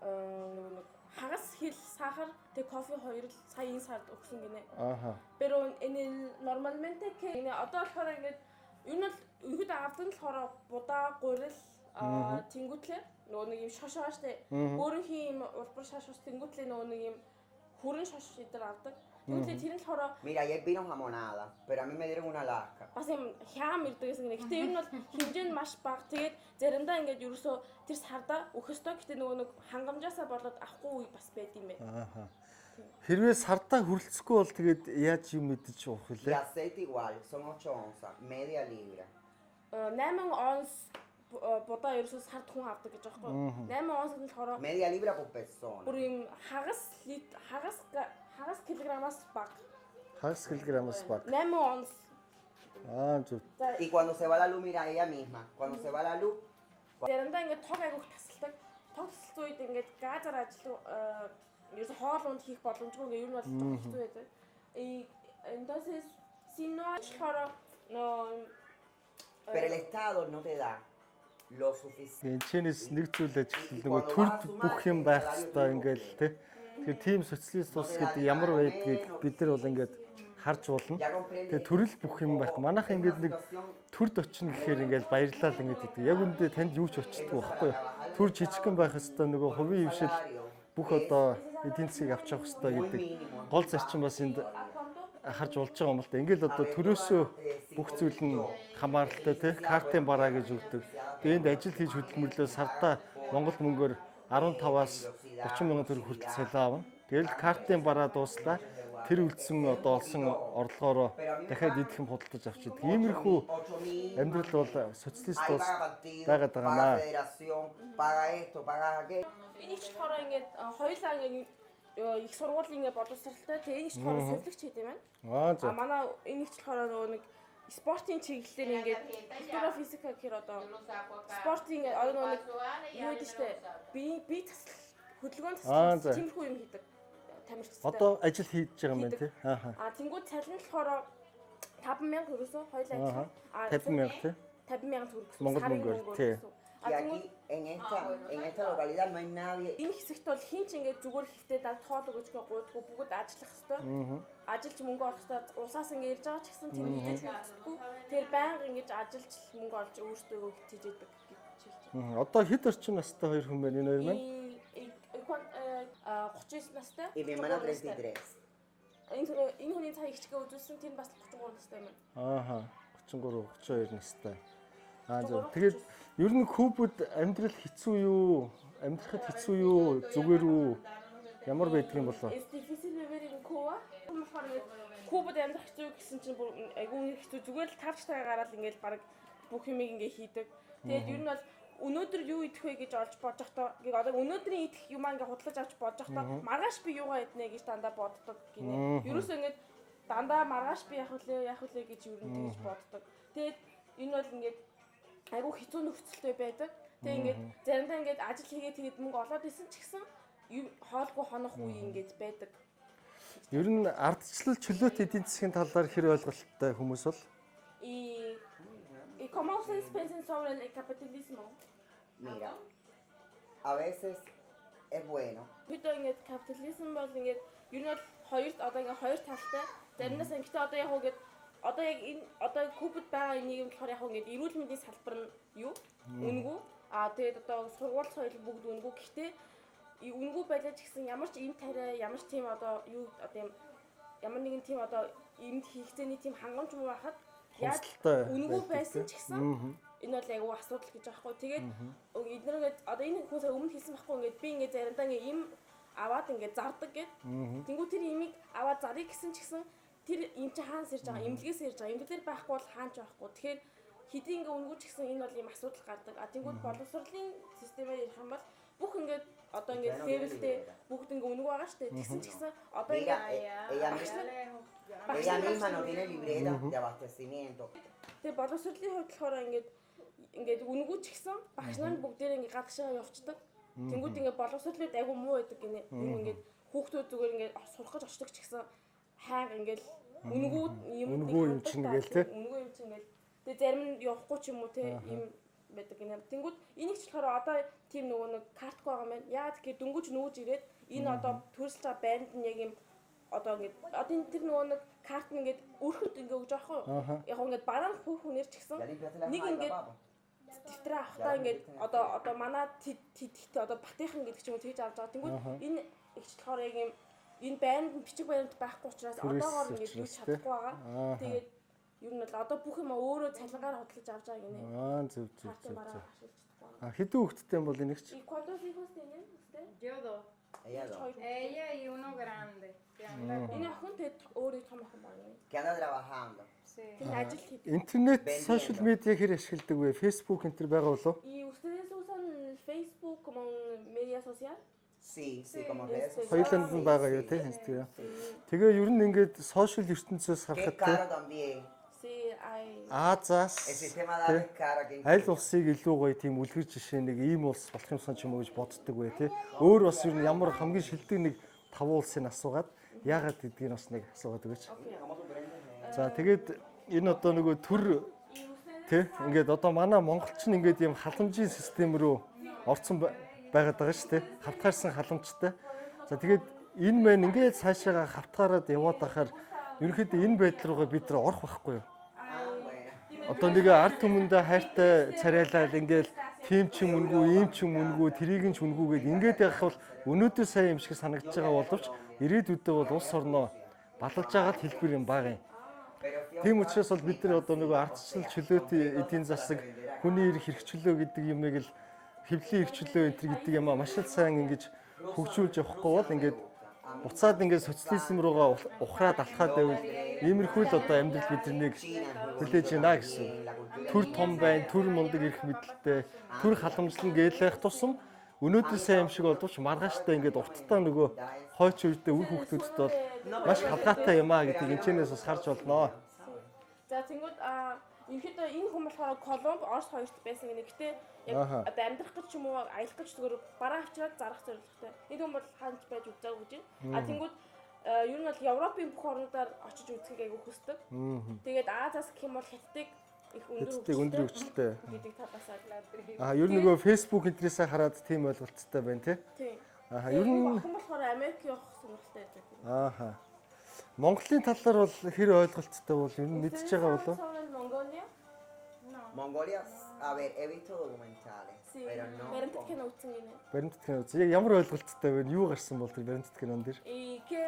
нөгөө нэг хагас хил сахар тэг кофе хоёр л сая энэ сард өгсөн гинэ. Ааха. Pero en el normalmente que энэ одоо болохоор ингээд ер нь бол ерөнхийдөө авдаг нь болохоор будаа, гурил, тэнгуүтлээ нөгөө нэг юм шош байгаа штэ. Өөрийнхөө юм улбар шаш ус тэнгуүтлээ нөгөө нэг юм хүрэн шош эдэр авдаг. Тэнгуүтлээ тэр нь болохоор Mira, ayer vino jamonada, pero a mí me dieron una lasca. бас юм хяам ирдэг гэсэн гинэ. Гэтэ ер нь бол хэмжээ нь маш бага. Тэгээд заримдаа ингээд ерөөсөө тэр сарда өгөх ёстой. Гэтэ нөгөө нэг хангамжаасаа болоод авахгүй үе бас байд юм байна. Ааха. Хэрвээ сардаа хүрэлцэхгүй бол тэгээд яаж юм мэдэж уух Y вүлээ? aceite igual, son 8 onzas, media libra. 8 онс будаа ерөөсөө сард хүн авдаг гэж байгаа байхгүй. 8 онс нь болохоор Media libra por persona. бүр юм хагас лит хагас хагас килограммаас бага. Хагас килограммаас бага. 8 онс. Аа зөв. За Y cuando se va la luz, mira, ella misma, cuando se va la luz, заримдаа ингээд тог агиух тасалдаг. Тог тасалсан үед ингээд газар ажил ерөөсөө хоол унд хийх боломжгүй ингээд ер нь бол жоохон хэцүү байдаг. И entonces si no болохоор нөө pero el Estado no te da lo suficiente. Энд чинээс нэг зүйл ажиглал нөгөө төрд бүх юм байх хэвээр ингээл тэ. Тэгэхээр тийм социалист улс гэдэг ямар байдгийг бид нар бол ингээд харж болно. Тэгээ төрөл бүх юм байх. Манайх ингээд нэг төрд очино гэхээр ингээд баярлал ингээд гэдэг. Яг үндэ танд юу ч очтгүй байхгүй юу? Төр жижигхэн байх хэвээр нөгөө хувийн хвшил бүх одоо эдийн засгийг авч явах хэвээр гэдэг гол зарчим бас энд харж болж байгаа юм л да. Ингээл одоо төрөөсөө бүх зүйл нь хамааралтай тий картын бараа гэж өгдөг. Тэгээ энд ажил хийж хөдөлмөрлөө сардаа Монгол мөнгөөр 15-аас 30 мянган төгрөг хүртэл цалин авна. Тэгэл картын бараа дууслаа. Тэр үлдсэн одоо олсон орлогоороо дахиад идэх юм худалдаж авч идэг. Иймэрхүү амьдрал бол социалист Ahí улс paga partido, байгаад байгаа paga маа. federación, paga esto, paga aquello. Энийг ч болохоор ингээд хоёулаа ингээд их сургуулийн ингээд боловсралтай. Тэгээ энийг ч болохоор совилогч хийд юм байна. Аа А за. манай энийг ч болохоор нөгөө нэг спортын чиглэлээр ингээд культура физика гэхээр одоо спортын ингээд одоо нөгөө нэг юу гэдэг штэ бие бие тасал хөдөлгөөн Аа, тасал за. тиймэрхүү юм хийдэг тамирчтай. Одоо ажил хийж байгаа юм байна тий. Ааха. А тэнгууд цалин болохоор 5000 ерөөсөө хоёулаа адилхан. А 50 мянга тий. 50 мянган төгрөг гэсэн. Монгол сарын мөнгөөр, тий. гэсэн. А Y тэнгууд aquí, en esta localidad, no hay nadie. энэ хэсэгт бол хин ч ингээд зүгээр хэвтээ дад хоол өгөөчгөө гуйдгүй бүгд ажиллах хэвээр. Ажиллаж мөнгө олох хэвээр улсаас ингээд ирж байгаа ч гэсэн тэр хэзээ ч хүрдэггүй. Тэр байнга ингэж ажиллаж мөнгө олж өөртөө тэжээдэг гэж хэлж байна. Одоо хэд орчим настай хоёр хүн байна энэ хоёр маань? А 39 настай. Y mi hermana 33 настай. 33. Энэ хүний цаа ихчгээ үзүүлсэн тэр нь бас 33 настай юм байна. Ааха. 33, 32 настай. Аа зөв. Тэгээд ер нь Кубад амьдрал хэцүү юу? Амьдрахад хэцүү юу? Зүгээр үү? Ямар байдаг юм болоо? Es difícil vivir en Cuba. Болохоор ингээд Кубад амьдрах хэцүү гэсэн чинь бүр айгүй хэцүү. Зүгээр л тавчтайгаа гараад ингээд баг бүх юмыг ингээд хийдэг. Тэгээд ер нь бол өнөөдөр юу идэх вэ гэж олж бодож байхдаа ингээд одоо өнөөдрийн идэх юмаа ингээд худалдаж авч бодож байхдаа маргааш би юугаа иднэ гэж дандаа боддог гинэ. Ерөөсөө ингээд дандаа маргааш би яах вүлээ яах вүлээ гэж ер нь тэгж боддог. Тэгээд энэ бол ингээд айгүй хэцүү нөхцөлтэй байдаг. Тэгээ ингээд заримдаа ингээд ажил хийгээд тэгээд мөнгө олоод исэн ч гэсэн хоолгүй хонох үе ингээд байдаг. Ер нь ардчлал чөлөөт эдийн засгийн талаар хэр ойлголттой хүмүүс бол? Y cómo ustedes piensan sobre el capitalismo? Mira, a veces es bueno. Бид ингээд капитализм бол ингээд ер нь бол хоёр одоо ингээд хоёр талтай. Заримдаа сан гэтээ одоо яг уу ингээд одоо яг энэ одоо Кубад байгаа энэ нийгэм болохоор яг уу ингээд эрүүл мэндийн салбар нь юу? Үнэгүй. Аа тэгээд одоо сургууль соёл бүгд үнэгүй. Гэхдээ үнэгүй байлаа ч гэсэн ямар ч эм тариа, ямар ч тийм одоо юу одоо юм ямар нэгэн тийм одоо эмд хийгцээний тийм хангамж муу байхад яаж Хомсдолтой үнэгүй байдаг, байсан тий. ч гэсэн энэ бол айгүй асуудал гэж байгаа хгүй. Тэгээд эднэр ингээд одоо энэ хүн сая өмнө хэлсэн байхгүй ингээд би ингээд заримдаа ингээд им аваад ингээд зардаг гэд. Тэнгүү тэр имийг аваад зарыг гэсэн ч гэсэн тэр им чи хаанаас ирж байгаа, эмнэлгээс ирж байгаа. Эмнэлгээр байхгүй бол хаан ч байхгүй. Тэгэхээр хэдий ингээд үнэгүй ч гэсэн энэ бол ийм асуудал гардаг. А тэнгүүд боловсролын системээр ярих юм бол бүх ингээд одоо ингээд левелтэй бүгд ингээд үнэгүй байгаа шүү дээ. Тэгсэн ч гэсэн одоо Mira, ингээд ella, багш нар ella misma no tiene libreta de abastecimiento. Тэгээ боловсролын хувьд болохоор ингээд ингээд үнэгүй ч гэсэн багш нар нь бүгдээрээ ингээд гадагшаа явцдаг. Тэнгүүд ингээд боловсролууд айгүй муу байдаг гинэ. Юм ингээд хүүхдүүд зүгээр ингээд сурах гэж очдог ч гэсэн хайг ингээд үнэгүй юм Үнэгүй юм чинь гээл те. Үнэгүй юм чинь гээл. Тэгээ зарим нь явахгүй ч юм уу те юм байдаг гинэ. Тэнгүүд энийг ч болохоор одоо тийм нөгөө нэг картгүй байгаа юм байна. Яагаад гэхээр дөнгөж нүүж ирээд Энэ одоо төрсөлж байгаа байранд нь яг юм одоо ингээд одоо энэ тэр нөгөө нэг карт нь ингээд өрхөд ингээд өгж байгаа байхгүй юу? Яг ингээд бараан бүх хүнээр ч гэсэн нэг ингээд дэвтрээ авахтаа ингээд одоо манай тэд одоо Батийнхан гэдэг ч юм уу тэгж авч байгаа. Тэнгүүд энэ ихч болохоор яг юм энэ байранд нь бичиг баримт байхгүй учраас одоогоор ингээд юу чадахгүй байгаа. Тэгээд ер нь бол одоо бүх юм өөрөө цалингаар хөдөлж авч байгаа гинэ. Аа, зөв зөв зөв зөв. А, хэдэн хүүхэдтэй юм бол энэ ихч? ¿Y cuántos hijos tienen usted? Yo dos. Ella dos. Ella y uno grande. Que anda con... Энэ охин тэгээд өөрөө том охин байна. Que anda trabajando. Sí. Тэр ажил хийдэг. Интернет, сошиал медиа хэр ашигладаг вэ? Facebook энэ төр байгаа болов? ¿Y ustedes usan el Facebook como un media social? Sí, sí, como redes sociales. Хоёуланд нь байгаа юу те Instagram. Тэгээ ер нь ингээд сошиал ертөнцөөс Que харахад es caro también. Sí, hay. Азаас El sistema de datos es caro aquí en аль Cuba. улсыг илүү гоё тийм үлгэр жишээ нэг ийм улс болох юмсан ч юм уу гэж боддог вэ те. Өөр бас ер нь ямар хамгийн шилдэг нэг таван улсыг асуугаад яагаад гэдгийг бас нэг асуугаад өгөөч. За, тэгээд энэ одоо нөгөө төр те ингээд одоо манай монголч нь ингээд ийм халамжийн систем рүү орцсон байгаад байгаа шүү дээ. Хавтгаарсан халамжтай. За, тэгээд энэ мэн ингээд цаашаага хавтгаараад яваад байхаар ерөнхийдөө энэ байдал руугаа бид нар орох байхгүй юу? Одоо нэг ард түмэндээ хайртай царайлал ингээл тийм ч юм үнгүй, ийм ч юм үнгүй, тэрийг нь ч үнгүй гэд ингээд явах бол өнөөдөр сайн юм шиг санагдаж байгаа боловч ирээдүйдээ бол улс орноо балалж байгаа л хэлбэр юм бага юм. Тийм учраас бол бид нар одоо нөгөө ардчил чөлөөт эдийн засаг, хүний эрх хэрэгчлөө гэдэг юмыг л хэвлэлийн эрхчлөө энэ төр гэдэг юм а маш л сайн ингэж хөгжүүлж явахгүй бол ингээд буцаад ингээд социализм руугаа ухраад алхаад байвал иймэрхүү л одоо амьдрал биднийг хүлээж байна гэсэн. Төр том байна, төр мундаг эрх мэдэлтэй, төр халамжлан гэлэх тусам өнөөдөр сайн юм шиг боловч маргааштай ингээд урттаа нөгөө хойч үедээ үр хүүхдүүдэд бол маш халгаатай юм а гэдгийг энэчнээс бас харж болно. За, тэнгууд ерөнхийдөө энэ хүн болохоор Колумб, Орос хоёрт байсан гэнэ. Гэтэ яг одоо амьдрах гэж ч юм уу аялах гэж зүгээр бараа авчираад зарах зорилготой. Энэ хүн бол хаанч байж үзээгүй гэж байна. А тэнгууд ер нь бол Европын бүх орнуудаар очиж үзхийг айгүй хүсдэг. Тэгээд Азиас гэх юм бол Хятадыг их өндөр Хятадыг өндөр хөгжилтэй гэдэг талаас Аа, ер нь нөгөө Facebook энтрээсээ хараад тийм ойлголттой байна тий. Тийм. Аа, ер нь охин болохоор Америк явах сонирхолтой байдаг. Ааха. Монголын талаар бол хэр ойлголттой бол ер нь мэдж байгаа болов? Mongolia? Mongolia, a ver, he visto documentales, Sí. pero no. Баримтат кино үзсэн гинэ. Баримтат кино үзсэн. Яг ямар ойлголттой вэ? Юу гарсан бол тэр баримтат кинон дэр? Y que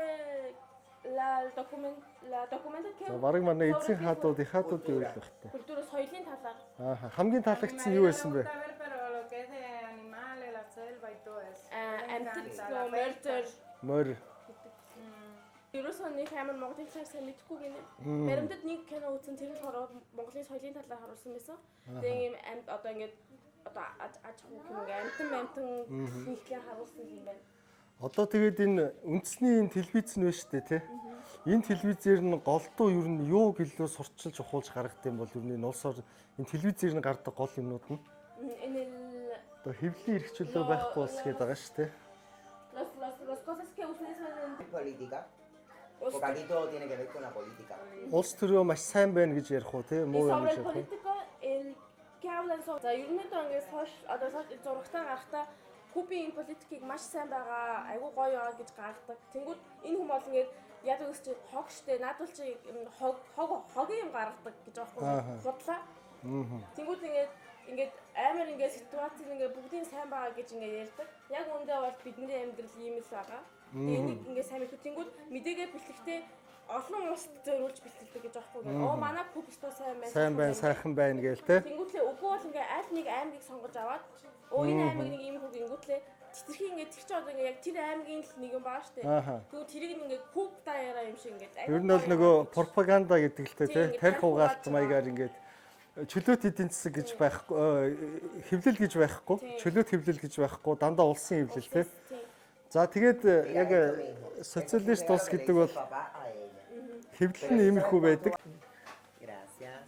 la document la documenta que За, бараг манай эзэн хаадууд, их хаадуудын үйл байх та. Культура соёлын талаар. Ааха. Хамгийн A mi таалагдсан marido юу le байсан бэ? gusta ver, pero lo que es de animales, la selva y todo eso. Le Амьтад encanta, la нөгөө морь pesca. зөр Морь. Ерөөсөө нэг амар Монголын талаар сайн мэдэхгүй гинэ. Баримтат нэг кино үзсэн, тэр нь болохоор Монголын соёлын талаар харуулсан байсан. Тэгээ ийм амьд одоо ингээд одоо аж ахуй гэх юм ингээ амьтан нийтлэн харуулсан юм байна. Одоо тэгээд энэ үндэсний энэ телевиз нь байна шүү дээ тий. Энэ телевизээр нь голдуу ер нь юу гэлөө сурчилж ухуулж гаргадаг юм бол ер нь энэ улс ор энэ телевизээр нь гардаг гол юмнууд нь Энэ одоо хэвлэлийн эрх чөлөө байхгүй улс гэдэг байгаа шүү дээ. los cosas que ustedes ven Política. Porque aquí todo tiene que ver con la política. Улс төрөө маш сайн байна гэж ярих уу тий Y муу юм sobre гэж el ярих уу? político, el que hablan sobre. За, ерөнхийдөө ингээд сошиал одоо сошиал зурагтаа гарахтаа Кубын политикийг маш сайн байгаа, айгүй гоё байгаа гэж гаргадаг. Тэнгүүд энэ хүмүүс бол ингээд яг үгс чи хог штэ, наадвал чи юм хог хог хогийн юм гаргадаг гэж байгаа байхгүй худлаа. Тэнгүүд ингээд амар ингээд ситуац ингээд бүгдийн сайн байгаа гэж ингээд ярьдаг. Яг үүндээ бол бидний амьдрал ийм л байгаа. Тэгээ энийг ингээд сайн мэдэх. Тэнгүүд мэдээгээ бэлтгэхдээ олон улсад зориулж бэлтгэлдэг гэж байгаа байхгүй. Оо, манай Куб өстөө сайн байна. Сайн байна, сайхан байна гээл тий. Тэнгүүтлээ үгүй бол ингээ аль нэг аймгийг сонгож аваад өө энэ аймаг нэг ийм хүүг ингүүтлээ тэтэрхий ингээ тэр чи одоо ингээ яг тэр аймгийн л нэг юм баа штэ. Тэгвэл тэрийг нь ингээ Куб даяараа юм шиг ингээ Ер нь бол нөгөө пропаганда гэдэг л Тийм, тий ингээд тарих тарих угаалт угаалт маягаар ингээд чөлөөт эдийн засаг гэж байхгүй, хэвлэл гэж байхгүй, чөлөөт хэвлэл гэж байхгүй, дандаа улсын хэвлэл тий. Тийм. За, тэгээд яг социалист улс гэдэг бол Papá a ella. хэвлэл нь иймэрхүү байдаг. Gracias.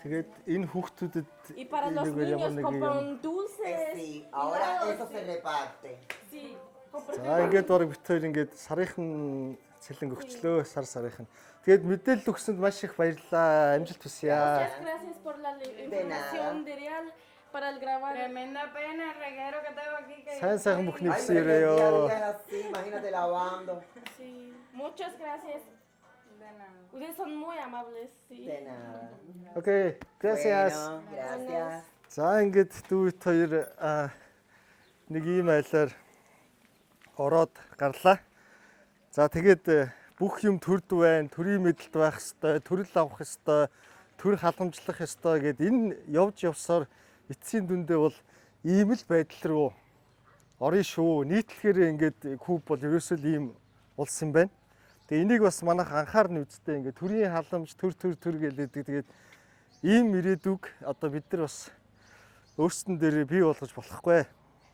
Тэгээд энэ хүүхдүүдэд Y para los нэг ямар niños нэг юм compran dulces. Sí, ahora eso se reparte. Sí. Compran За, ингээд бараг бит хоёр ингээд сарынхан цэлэн өгчлөө, сар сарынхан. Тэгээд мэдээлэл өгсөнд маш их баярлалаа. Амжилт хүсье. Muchas gracias por la información de real. Para el grabar. Tremenda pena el reguero que tengo aquí. Que Сайн сайхан бүхний Ay, хүсэн pero es que el día a ирээё. día es así, imagínate lavando. Sí. Muchas gracias. De nada. Ustedes son muy amables, sí. De nada. Okay, gracias. Bueno, gracias. За ингээд дүүт хоёр нэг ийм айлаар ороод гарлаа. За тэгээд бүх юм төрд байна, төрийн мэдэлт байх ёстой, төрөл авах ёстой, төр халамжлах ёстой гэд энэ явж явсаар эцсийн дүндээ бол ийм л байдал руу орно шүү. Нийтлэхээр ингээд Куб бол ерөөсөө л ийм улс юм байна. Тэгээ энийг бас манайх анхаарна үсттэй ингээд төрийн халамж төр төр төр гэлээдэг. Тэгээд ийм ирээдүг одоо бид нар бас өөрсдөн дээр бий болгож болохгүй.